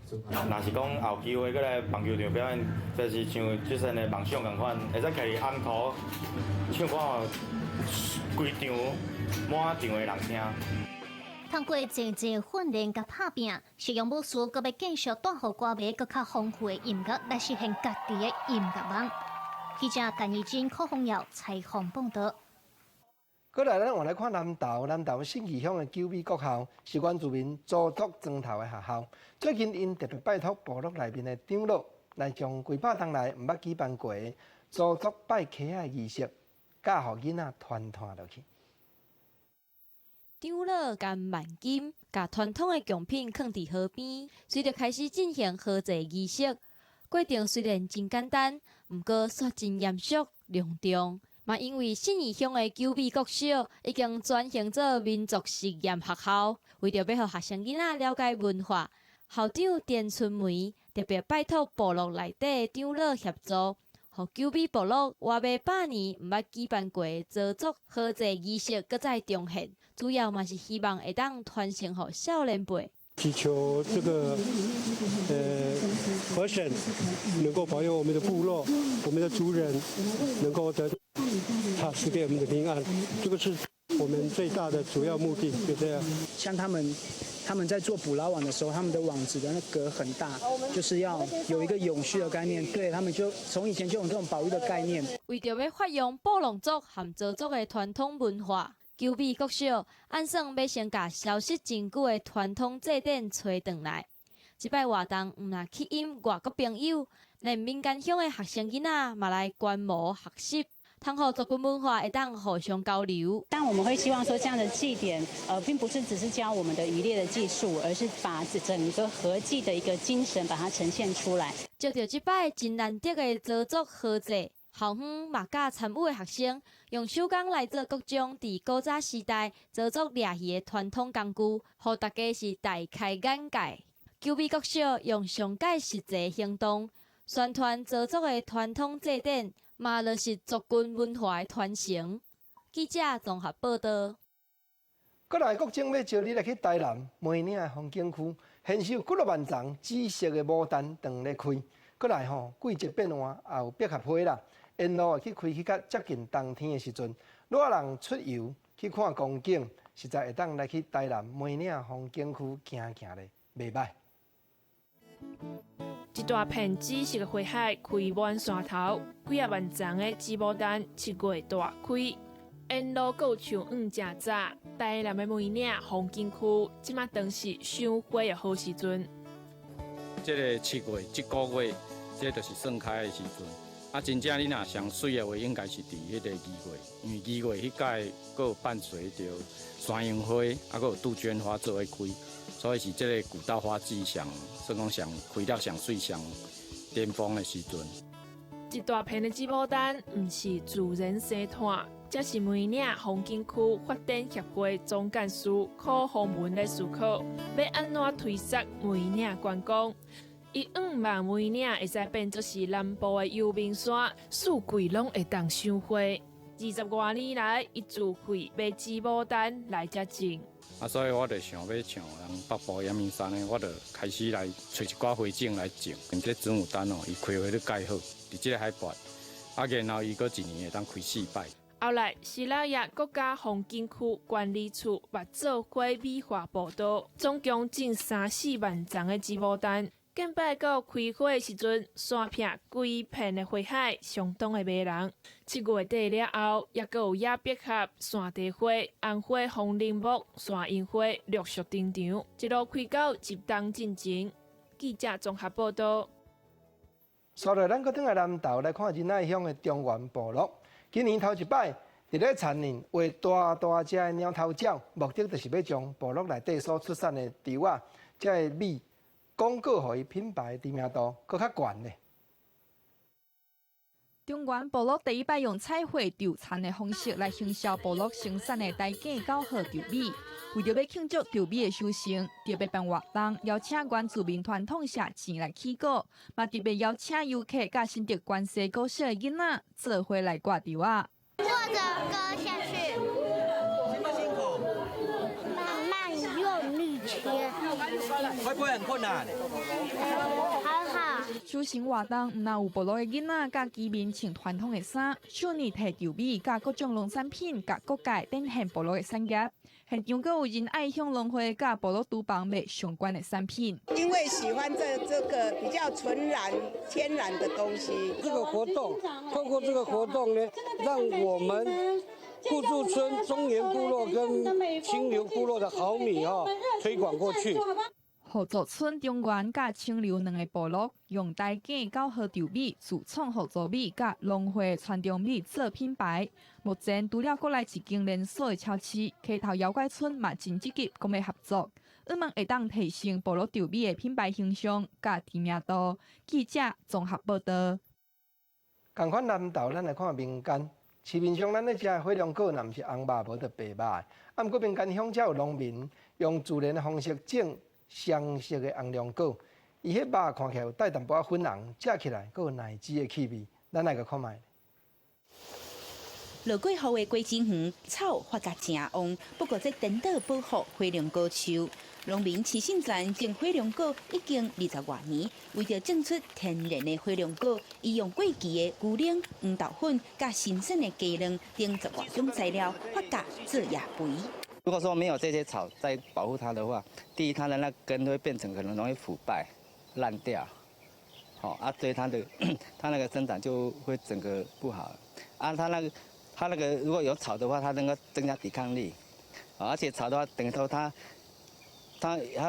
若是講後機會閣來棒球場表演，就是像這陣的夢想仝款，會使徛佇紅土唱歌，予規場滿場的人聽。透過濟濟訓練佮拍拚，實用武士閣欲繼續帶予歌迷閣較豐富的音樂，來實現家己的音樂夢。記者陳怡珍、柯宏耀採訪報導。過來，咱換來看南投，南投信義鄉的九美國校是原住民鄒族莊頭的學校。最近，𪜶特別拜託部落內面的長老來將幾百冬來毋捌舉辦過的鄒族拜溪仔的儀式，教予囡仔傳傳落去。長老共萬金共傳統的貢品囥佇河邊，隨著開始進行河祭儀式。過程雖然真簡單，毋過煞真嚴肅隆重。嘛，因為信義鄉的九美國小已經轉型做民族實驗學校，為著欲予學生囡仔了解文化，校長田春梅特別拜託部落內底的長老協助，予九美部落活袂百年毋捌舉辦過的鄒族河祭儀式，閣再重現。主要嘛是希望會當傳承予少年輩。祈求這個河神能夠保佑我們的部落，我們的族人能夠得他賜給我們的平安，這個是我們最大的主要目的，就這樣。像他們在做捕撈網的時候，他們的網子的那格很大，就是要有一個永續的概念。對他們就從以前就有這種保育的概念。為著欲發揚布農族和鄒族的傳統文化，九美國小按算欲先共消失真久的傳統祭典揣轉來。這擺活動毋但吸引外國朋友，連民間鄉的學生囡仔嘛來觀摩學習，通予族群文化會當互相交流。但我們會希望說，這樣的祭典，並不是只是教我們的漁獵的技術，而是把整個河祭的一個精神，把它呈現出來。藉著這擺真難得的鄒族河祭，校方嘛教參與的學生用手工來做各種佇古早時代鄒族掠魚的傳統工具，予大家是大開眼界。九美國小用上蓋實際行動宣傳鄒族的傳統祭典，嘛就是族群文化的傳承。記者綜合報導。過來國政欲招你來去台南梅嶺的風景區，現時有幾若萬叢紫色的牡丹當咧開。過來吼，季節變換，也有百合花啦。沿路會去開去較接近冬天的時陣，如果人出遊去看風景，實在會當來去台南梅嶺風景區行行咧，袂䆀。一大片紫色的花海開滿山頭，幾仔萬叢的紫牡丹7月大開，沿路閣有樹塭誠早。台南的梅嶺風景區，這馬當是賞花的好時陣。這个7月，這個月，這就是盛開的時陣。啊，真正你若上媠的話，應該是佇彼个2月，因為2月彼擺閣有伴隨著山櫻花，啊，閣有杜鵑花做伙開，所以是這个古道花季上，算講上開得上媠上巔峰的時陣。一大片的紫牡丹，毋是自然生湠，這是梅嶺風景區發展協會總幹事柯宏文咧思考，欲按怎推捒梅嶺觀光。伊向望梅嶺會使變做是南部的陽明山，四季攏會當賞花。20外年來，伊自費買紫牡丹來遮種。啊，所以我就想欲像人北部陽明山呢，我就開始來揣一寡花種來種。這紫牡丹哦，伊開花咧蓋好，佇這个海拔，啊，然後伊閣一年會當開四擺。後來，西老爺國家風景區管理處嘛做花美化步道，總共種3、4萬叢的紫牡丹。近擺到開花的時陣，山壁規片的花海相當的迷人。7月底了後，猶閣有野百合、山茶花、紅花風鈴木、山櫻花陸續登場，一路開到入冬進前。記者綜合報道。紲落，咱閣轉來南投來看仁愛鄉的中原部落。今年頭一擺，佇咧田裡畫大大隻的貓頭鳥，目的就是欲將部落內底所出產的稻仔，這个米廣告予伊品牌知名度閣較懸咧。中原部落第一擺用彩繪稻田的方式來行銷部落生產的台粳九號稻米，為著欲慶祝稻米的收成，特別辦活動，邀請原住民傳統社錢來起果，嘛特別邀請遊客佮新竹關西國小的囡仔做伙來掛稻仔。坐著割下去，辛不辛苦？慢慢用力切。會不會很困難？還好。收成活動，毋但有部落的囡仔佮居民穿傳統的衫，手呢提稻米佮各種農產品，佮各界展現部落的產業。現場閣有仁愛鄉農會佮部落廚房賣相關的產品。因為喜歡這個比較純然天然的東西。這個活動，透過這個活動呢，讓我們互助村中原部落跟清流部落的好米啊推廣過去。互助村中原佮清流兩個部落用台粳九號稻米自創互助米佮農會傳統米做品牌。目前除了國內一間連鎖的超市，溪頭妖怪村嘛真積極講欲合作，希望會當提升部落稻米的品牌形象佮知名度。記者綜合報道。仝款南投，咱來看民間市面上咱咧食的火龍果，若毋是紅肉，無就白肉的。啊，毋過民間鄉才有農民用自然的方式種雙色的紅龍果，伊彼肉看起來有帶淡薄仔粉紅，食起來閣有奶汁的氣味。咱來共看覓。落過雨的果子園，草發甲誠旺，不過這顛倒保護火龍果樹。農民徐信全種火龍果已經20外年，為著種出天然的火龍果，伊用過期的牛奶、黃豆粉、佮新鮮的雞卵等10外種材料發酵做葉肥。如果說沒有這些草在保護它的話，第一，它的那根會變成可能容易腐敗、爛掉，好啊，對它的它那個生長就會整個不好。啊，它那個如果有草的話，它能夠增加抵抗力，而且草的話，等於說它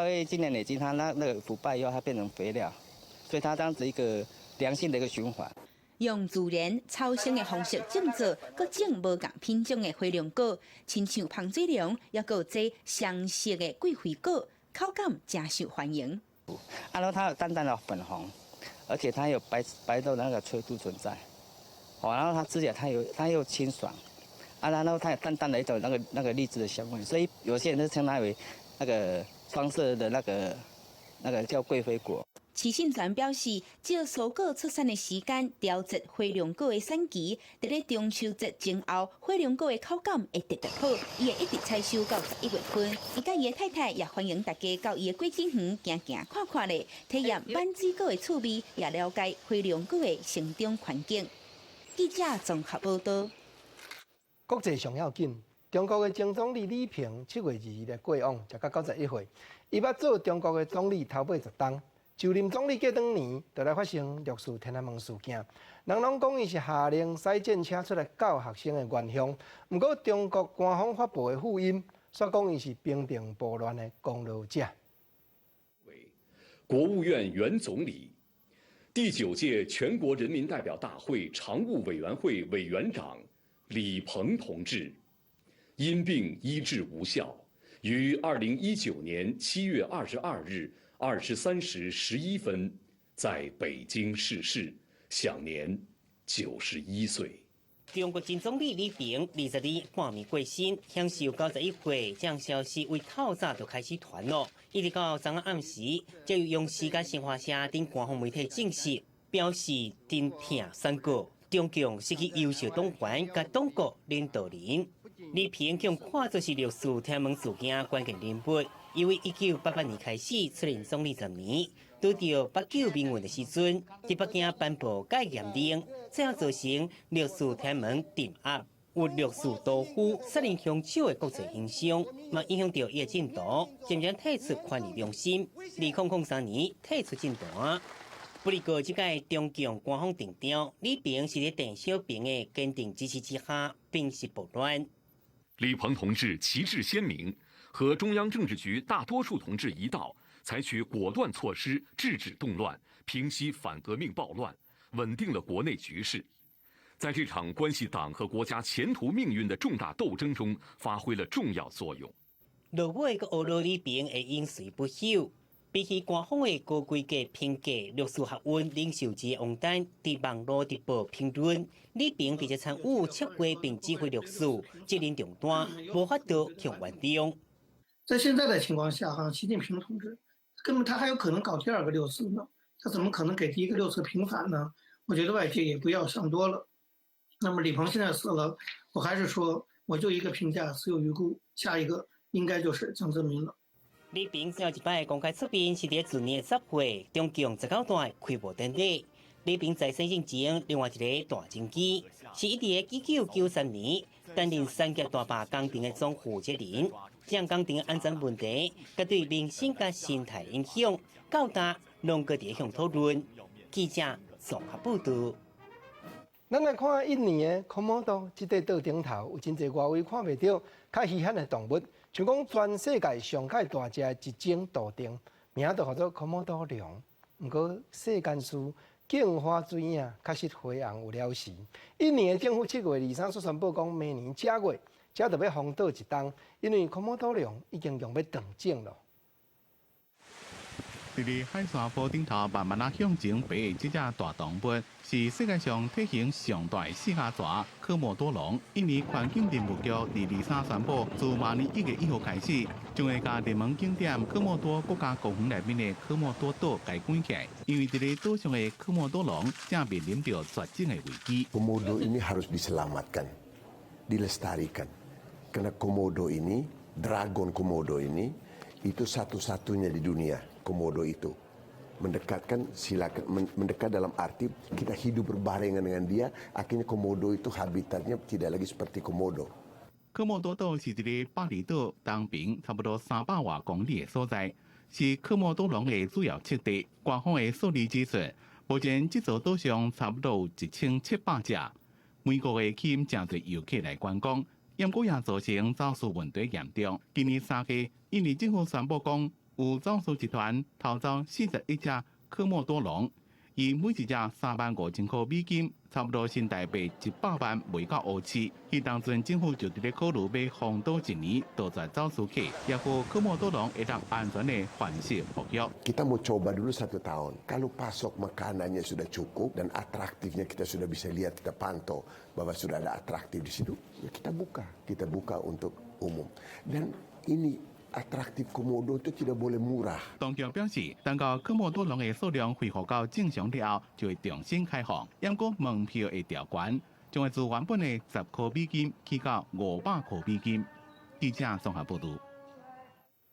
會經年累積，它那個腐敗以後，它變成肥料，所以它這樣子一個良性的一個循環。用自然草生的方式種植，閣種無仝品種的火龍果，親像芳水龍，猶閣有這雙色的貴妃果，口感誠受歡迎。啊，然後它有淡淡的粉紅，而且它有白白豆的那個脆度存在，哦，然後它吃起來它又清爽，啊，然後它有淡淡的一種那個荔枝的香味，所以有些人就稱它為那個雙色的那個叫貴妃果。徐信全表示，照蔬果出產的時間調節火龍果的產期，佇咧中秋節前後，火龍果的口感會特別好。伊會一直採收到11月份。伊佮伊的太太也歡迎大家到伊的果子園行行看看咧，體驗挽水果的趣味，也了解火龍果的成長環境。記者綜合報道。國際上要緊，中國的前總理李鵬7月22日過往，食到91歲。伊捌做中國的總理頭尾10冬。就任總理過兩年，就來發生六四天安門事件。人攏講伊是下令駛戰車出來教學生的元兇。毋過中國官方發布的訃音，煞講伊是平定暴亂的功勞者。國務院原總理、第九屆全國人民代表大會常務委員會委員長李鵬同志，因病醫治無效，於2019年7月22日23時11分，在北京逝世，享年91歲。中國前總理李鵬22半暝過身，享壽91歲，這項消息為透早就開始傳咯。一直到昨暗時，才由央視佮新華社等官方媒體證實，表示沉痛宣告，中共失去優秀黨員佮黨國領導人。李鵬共看做是六四天安門事件關鍵人物。因為1988年開始出任總理10年，拄著八九民運的時陣，佇北京頒布戒嚴令，最後造成六四天安門鎮壓。有六四屠夫殺人兇手的國際形象，嘛影響著伊的政途，漸漸退出權力中心。2003年退出政壇。不過，這屆中共官方定調，李鵬是佇鄧小平的堅定支持之下，平息暴亂。李鵬同志旗幟鮮明，和中央政治局大多數同志一道，採取果斷措施制止動亂，平息反革命暴亂，穩定了國內局勢。在這場關係黨和國家前途命運的重大鬥爭中，發揮了重要作用。落尾閣呵咾李鵬會永垂不朽。比起官方的高規格評價，六四學運領袖之王丹佇網路直播評論，李鵬直接參與策劃並指揮六四，責任重大，無法度向原諒。在現在的情況下，哈，習近平同志根本他還有可能搞第二個六四呢，他怎麼可能給第一個六四平反呢？我覺得外界也不要想多了。那麼李鵬現在死了，我還是說，我就一個評價，死有餘辜。下一個應該就是江澤民了。李鵬最後一擺公開出面是佇去年10月，中共十九大開幕典禮。李鵬在生前另外一个大政績，是伊佇1993年擔任三峽大壩工程的總負責人，這項工程安全問題，佮對民生佮生態影響，到今攏閣佇向討論。記者綜合報導。咱來看印尼的科摩多，這塊島頂頭有真濟外圍看袂著較稀罕的動物，像講全世界上蓋大隻的一種道長，名就號做科摩多龍。毋過世間事鏡花水影，確實花紅有了時。印尼的政府7月23所宣布講，明年正月才著欲封島一冬，因為科摩多龍已經用欲斷種囉。佇咧海沙坡頂頭慢慢仔向前爬的這隻大動物，是世界上體型上大的四腳蛇科莫多龍。印尼環境林務局佇23宣布，自明年1月1號開始，將會共熱門景點科莫多國家公園內面的科莫多島共關起來，因為佇咧島上的科莫多龍正面臨著絕種的危機。 Komodo ini harus diselamatkan, dilestarikan. Karena komodo ini, dragon komodo ini, itu satu-satunya di dunia. Komodo itu mendekatkan, silakan mendekat dalam arti kita hidup berbarengan dengan dia, akhirnya komodo itu habitatnya tidak lagi seperti komodo。科莫多島是佇咧巴厘島東邊差不多300外公里的所在，是科莫多龍的主要棲地。官方的數字指出，目前這座島上差不多有1700隻，每個月吸引誠濟遊客來觀光，毋過也造成走私問題嚴重。今年3月，印尼政府宣布講，有走私集團偷走41隻科莫多龍，以每一隻35,000塊美金，差不多新台幣100萬賣到烏市。彼當陣政府就佇咧考慮欲封島一年，杜絕走私客，也予科莫多龍會當安全的繁殖復育。 Kita mau coba dulu satu tahun. Kalau pasok makanannya sudah cukup dan atraktifnya kita sudah bisa lihat, kita pantau bahwa sudah ada atraktif di situ, ya kita buka, kita buka untuk umum. Dan ini atraktif komodo itu tidak boleh murah。當局表示，等到科莫多龍的數量恢復到正常了後，就會重新開放。毋過門票會調懸，將會自原本的10塊美金起到500塊美金。記者綜合報導。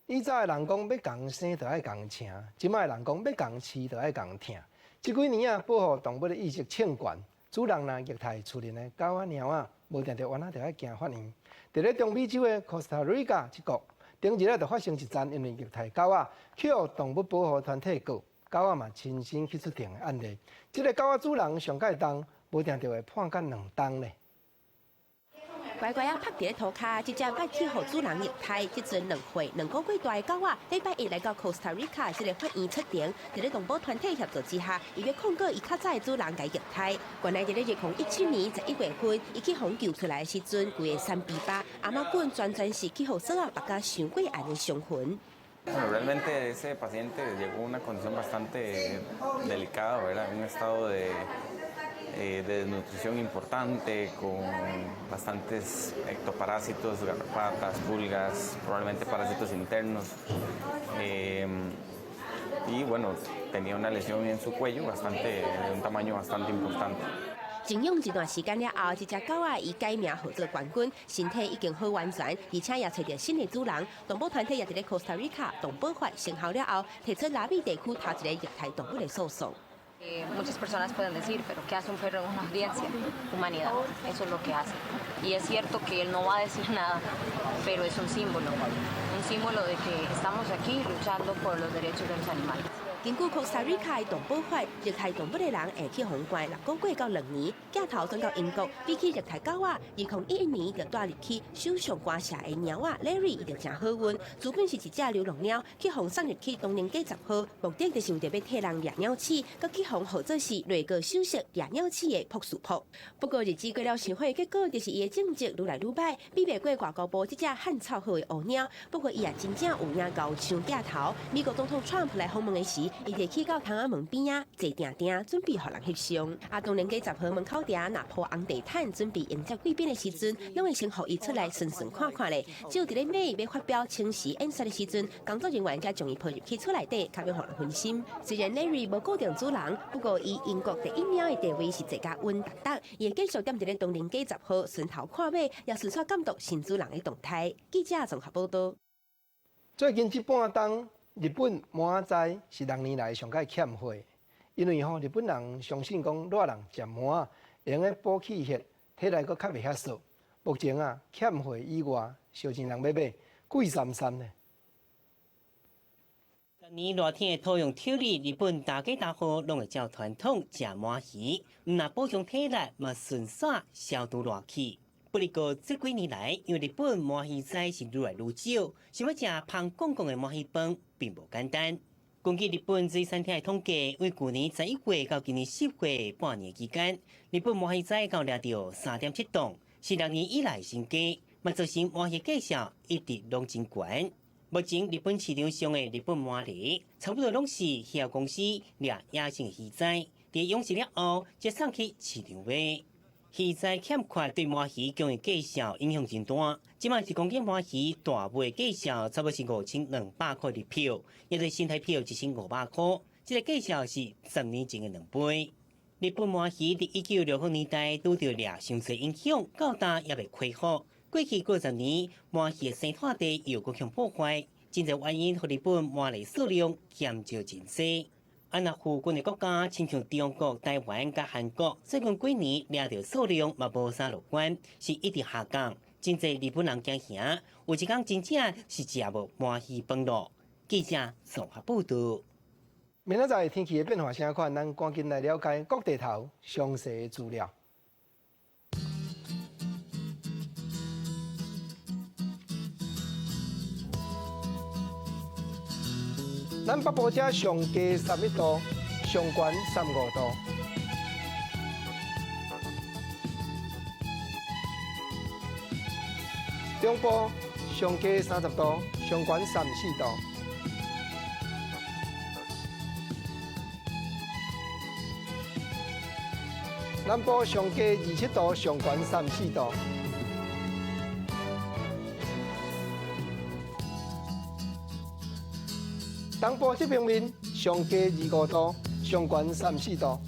以早的人講欲仝生就愛仝請，這擺的人講欲仝飼就愛仝疼。這幾年啊，保護動物的意識衝懸，主人若虐待厝內的狗仔貓仔，無定著原來就愛行法院。佇咧中美洲的 Costa Rica 這國，頂日仔就發生一樁因為虐待狗仔，去予動物保護團體告，狗仔嘛親身去出庭的案例。這个狗仔主人上蓋重，無定著會判甲2冬咧。乖乖仔趴佇咧塗跤，這隻捌去予主人虐待，這陣2歲2個月大的狗仔，禮拜一來到 Costa Rica 這个法院出庭，佇咧動保團體協助之下，伊欲控告伊較早的主人共虐待。原來佇咧2017年11月份，伊去予救出來的時陣，規个三臂巴頷頸全全是去予索仔縛甲傷過絚的傷痕。 Bueno, realmente ese paciente llegó a una condición bastante delicada, ¿verdad? Un estado de desnutrición importante, con bastantes ectoparásitos, garrapatas, pulgas, probablemente parásitos internos. Y bueno, tenía una lesión en su cuello bastante, de un tamaño bastante importante. 靜養一段時間了後，這隻狗仔伊改名號做冠軍，身體已經好完全，而且也揣著新的主人。動保團體也佇咧 Costa Rica 動保法生效了後，提出拉美地區頭一个虐待動物的訴訟。Muchas personas pueden decir, pero ¿qué hace un perro en una audiencia? Humanidad, eso es lo que hace. Y es cierto que él no va a decir nada, pero es un símbolo de que estamos aquí luchando por los derechos de los animales. 根據 Costa Rica 的動保法，虐待動物的人會去予關6個月到2年，鏡頭轉到英國，比起虐待狗仔，2011年就帶入去首相官舍的貓仔 Larry，伊就誠好運，主本是一隻流浪貓，去予送入去唐寧街10號，目的就是為著欲替人掠鳥鼠，閣去予號做是內閣首席掠鳥鼠的朴樹朴。不過日子過了傷快，結果就是伊的政績愈來愈䆀，比袂過外交部這隻漢草好的烏貓。不過伊也真正有影𠢕搶鏡頭。美國總統川普來訪問的時，伊就去到窗仔門邊仔坐定定，準備予人翕相。啊，唐寧街10號門口埕若鋪紅地毯，準備迎接貴賓的時陣，攏會先予伊出來巡巡看看咧。只有佇咧尾欲發表請辭演說的時陣，工作人員才將伊抱入去厝內底，較免予人分心。雖然 Larry 無固定主人，不過伊英國第一貓的地位是坐甲穩當當。伊會繼續踮佇咧唐寧街10號巡頭看尾，也順紲監督新主人的動態。記者綜合報導。最近這半冬，日本蟆仔是6年來上蓋欠貨，因為吼日本人相信講熱人食蟆會用咧補氣血，體內閣較袂遐燥。目前啊，欠貨以外，燒錢人欲買，貴參參呢。逐年熱天的土壤抽日，日本大家大戶攏會照傳統食鰻魚，毋但補充體力，嘛順紲消除熱氣。不過這幾年來，因為日本鰻魚仔是愈來愈少，想欲食芳廣廣的鰻魚飯並無簡單。根據日本水產廳的統計，為舊年11月到今年10月半年期間，日本鰻魚仔共掠著3.7噸，是6年以來新低，嘛造成鰻魚價數一直攏真懸。目前日本市場上的日本鰻魚，差不多攏是魚業公司掠野生魚仔，佇養殖了後，才送去市場賣。魚仔欠缺對鰻魚供應價數影響真大，這擺一公斤鰻魚大尾價數差不多是5200塊日票，也就是新台票1500塊，這個價數是10年前的2倍。日本鰻魚佇1960年代拄著掠傷濟影響，到今猶未恢復。過去幾十年，鰻魚的生態地又閣予破壞，真濟原因，予日本鰻魚數量減少真濟。啊，若附近的國家，親像中國、台灣佮韓國，最近幾年掠著數量嘛無啥樂觀，是一直下降。真濟日本人驚嚇，有一天真正是食無鰻魚飯囉。記者綜合報導。明仔載天氣的變化啥款？咱趕緊來了解各地頭詳細的資料。咱北部遮上低11度，上懸35度。中部上低30度，上懸34度。南部上低27度，上懸34度。東部這平面上低25度，上懸34度。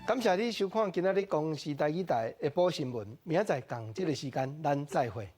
感謝你收看今仔日公視台語台下晡新聞，明仔載仝這個時間，咱再會。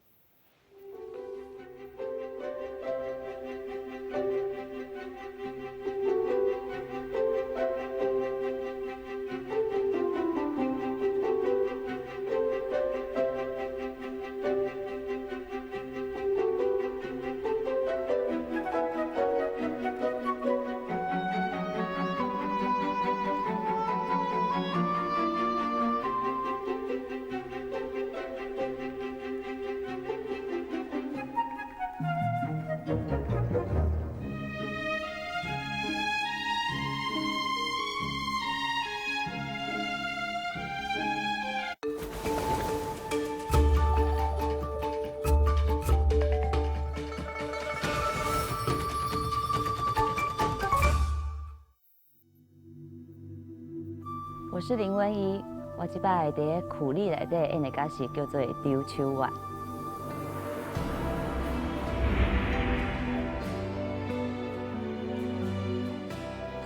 我是林文怡，我這擺佇苦力內底演的角色叫做張秋月。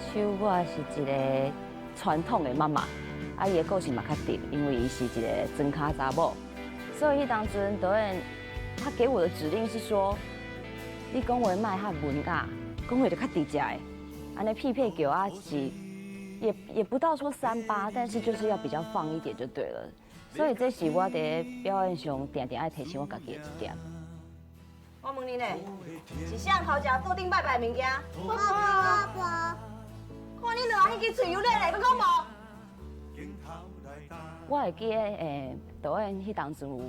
秋月是一個傳統的媽媽，啊，伊的個性嘛較直，因為伊是一個莊跤查某，所以彼當陣導演他給我的指令是說，你講話莫較文雅，講話就較直接的，按呢屁屁叫啊是，也不到說三八，但是就是要比較放一點就對了。所以這是我佇表演上定定愛提醒我家己的一點。我問你呢，是啥人偷食桌頂拜拜的物件？我無。看你兩彼支喙有咧咧，閣講無？我會記得，導演彼當陣有。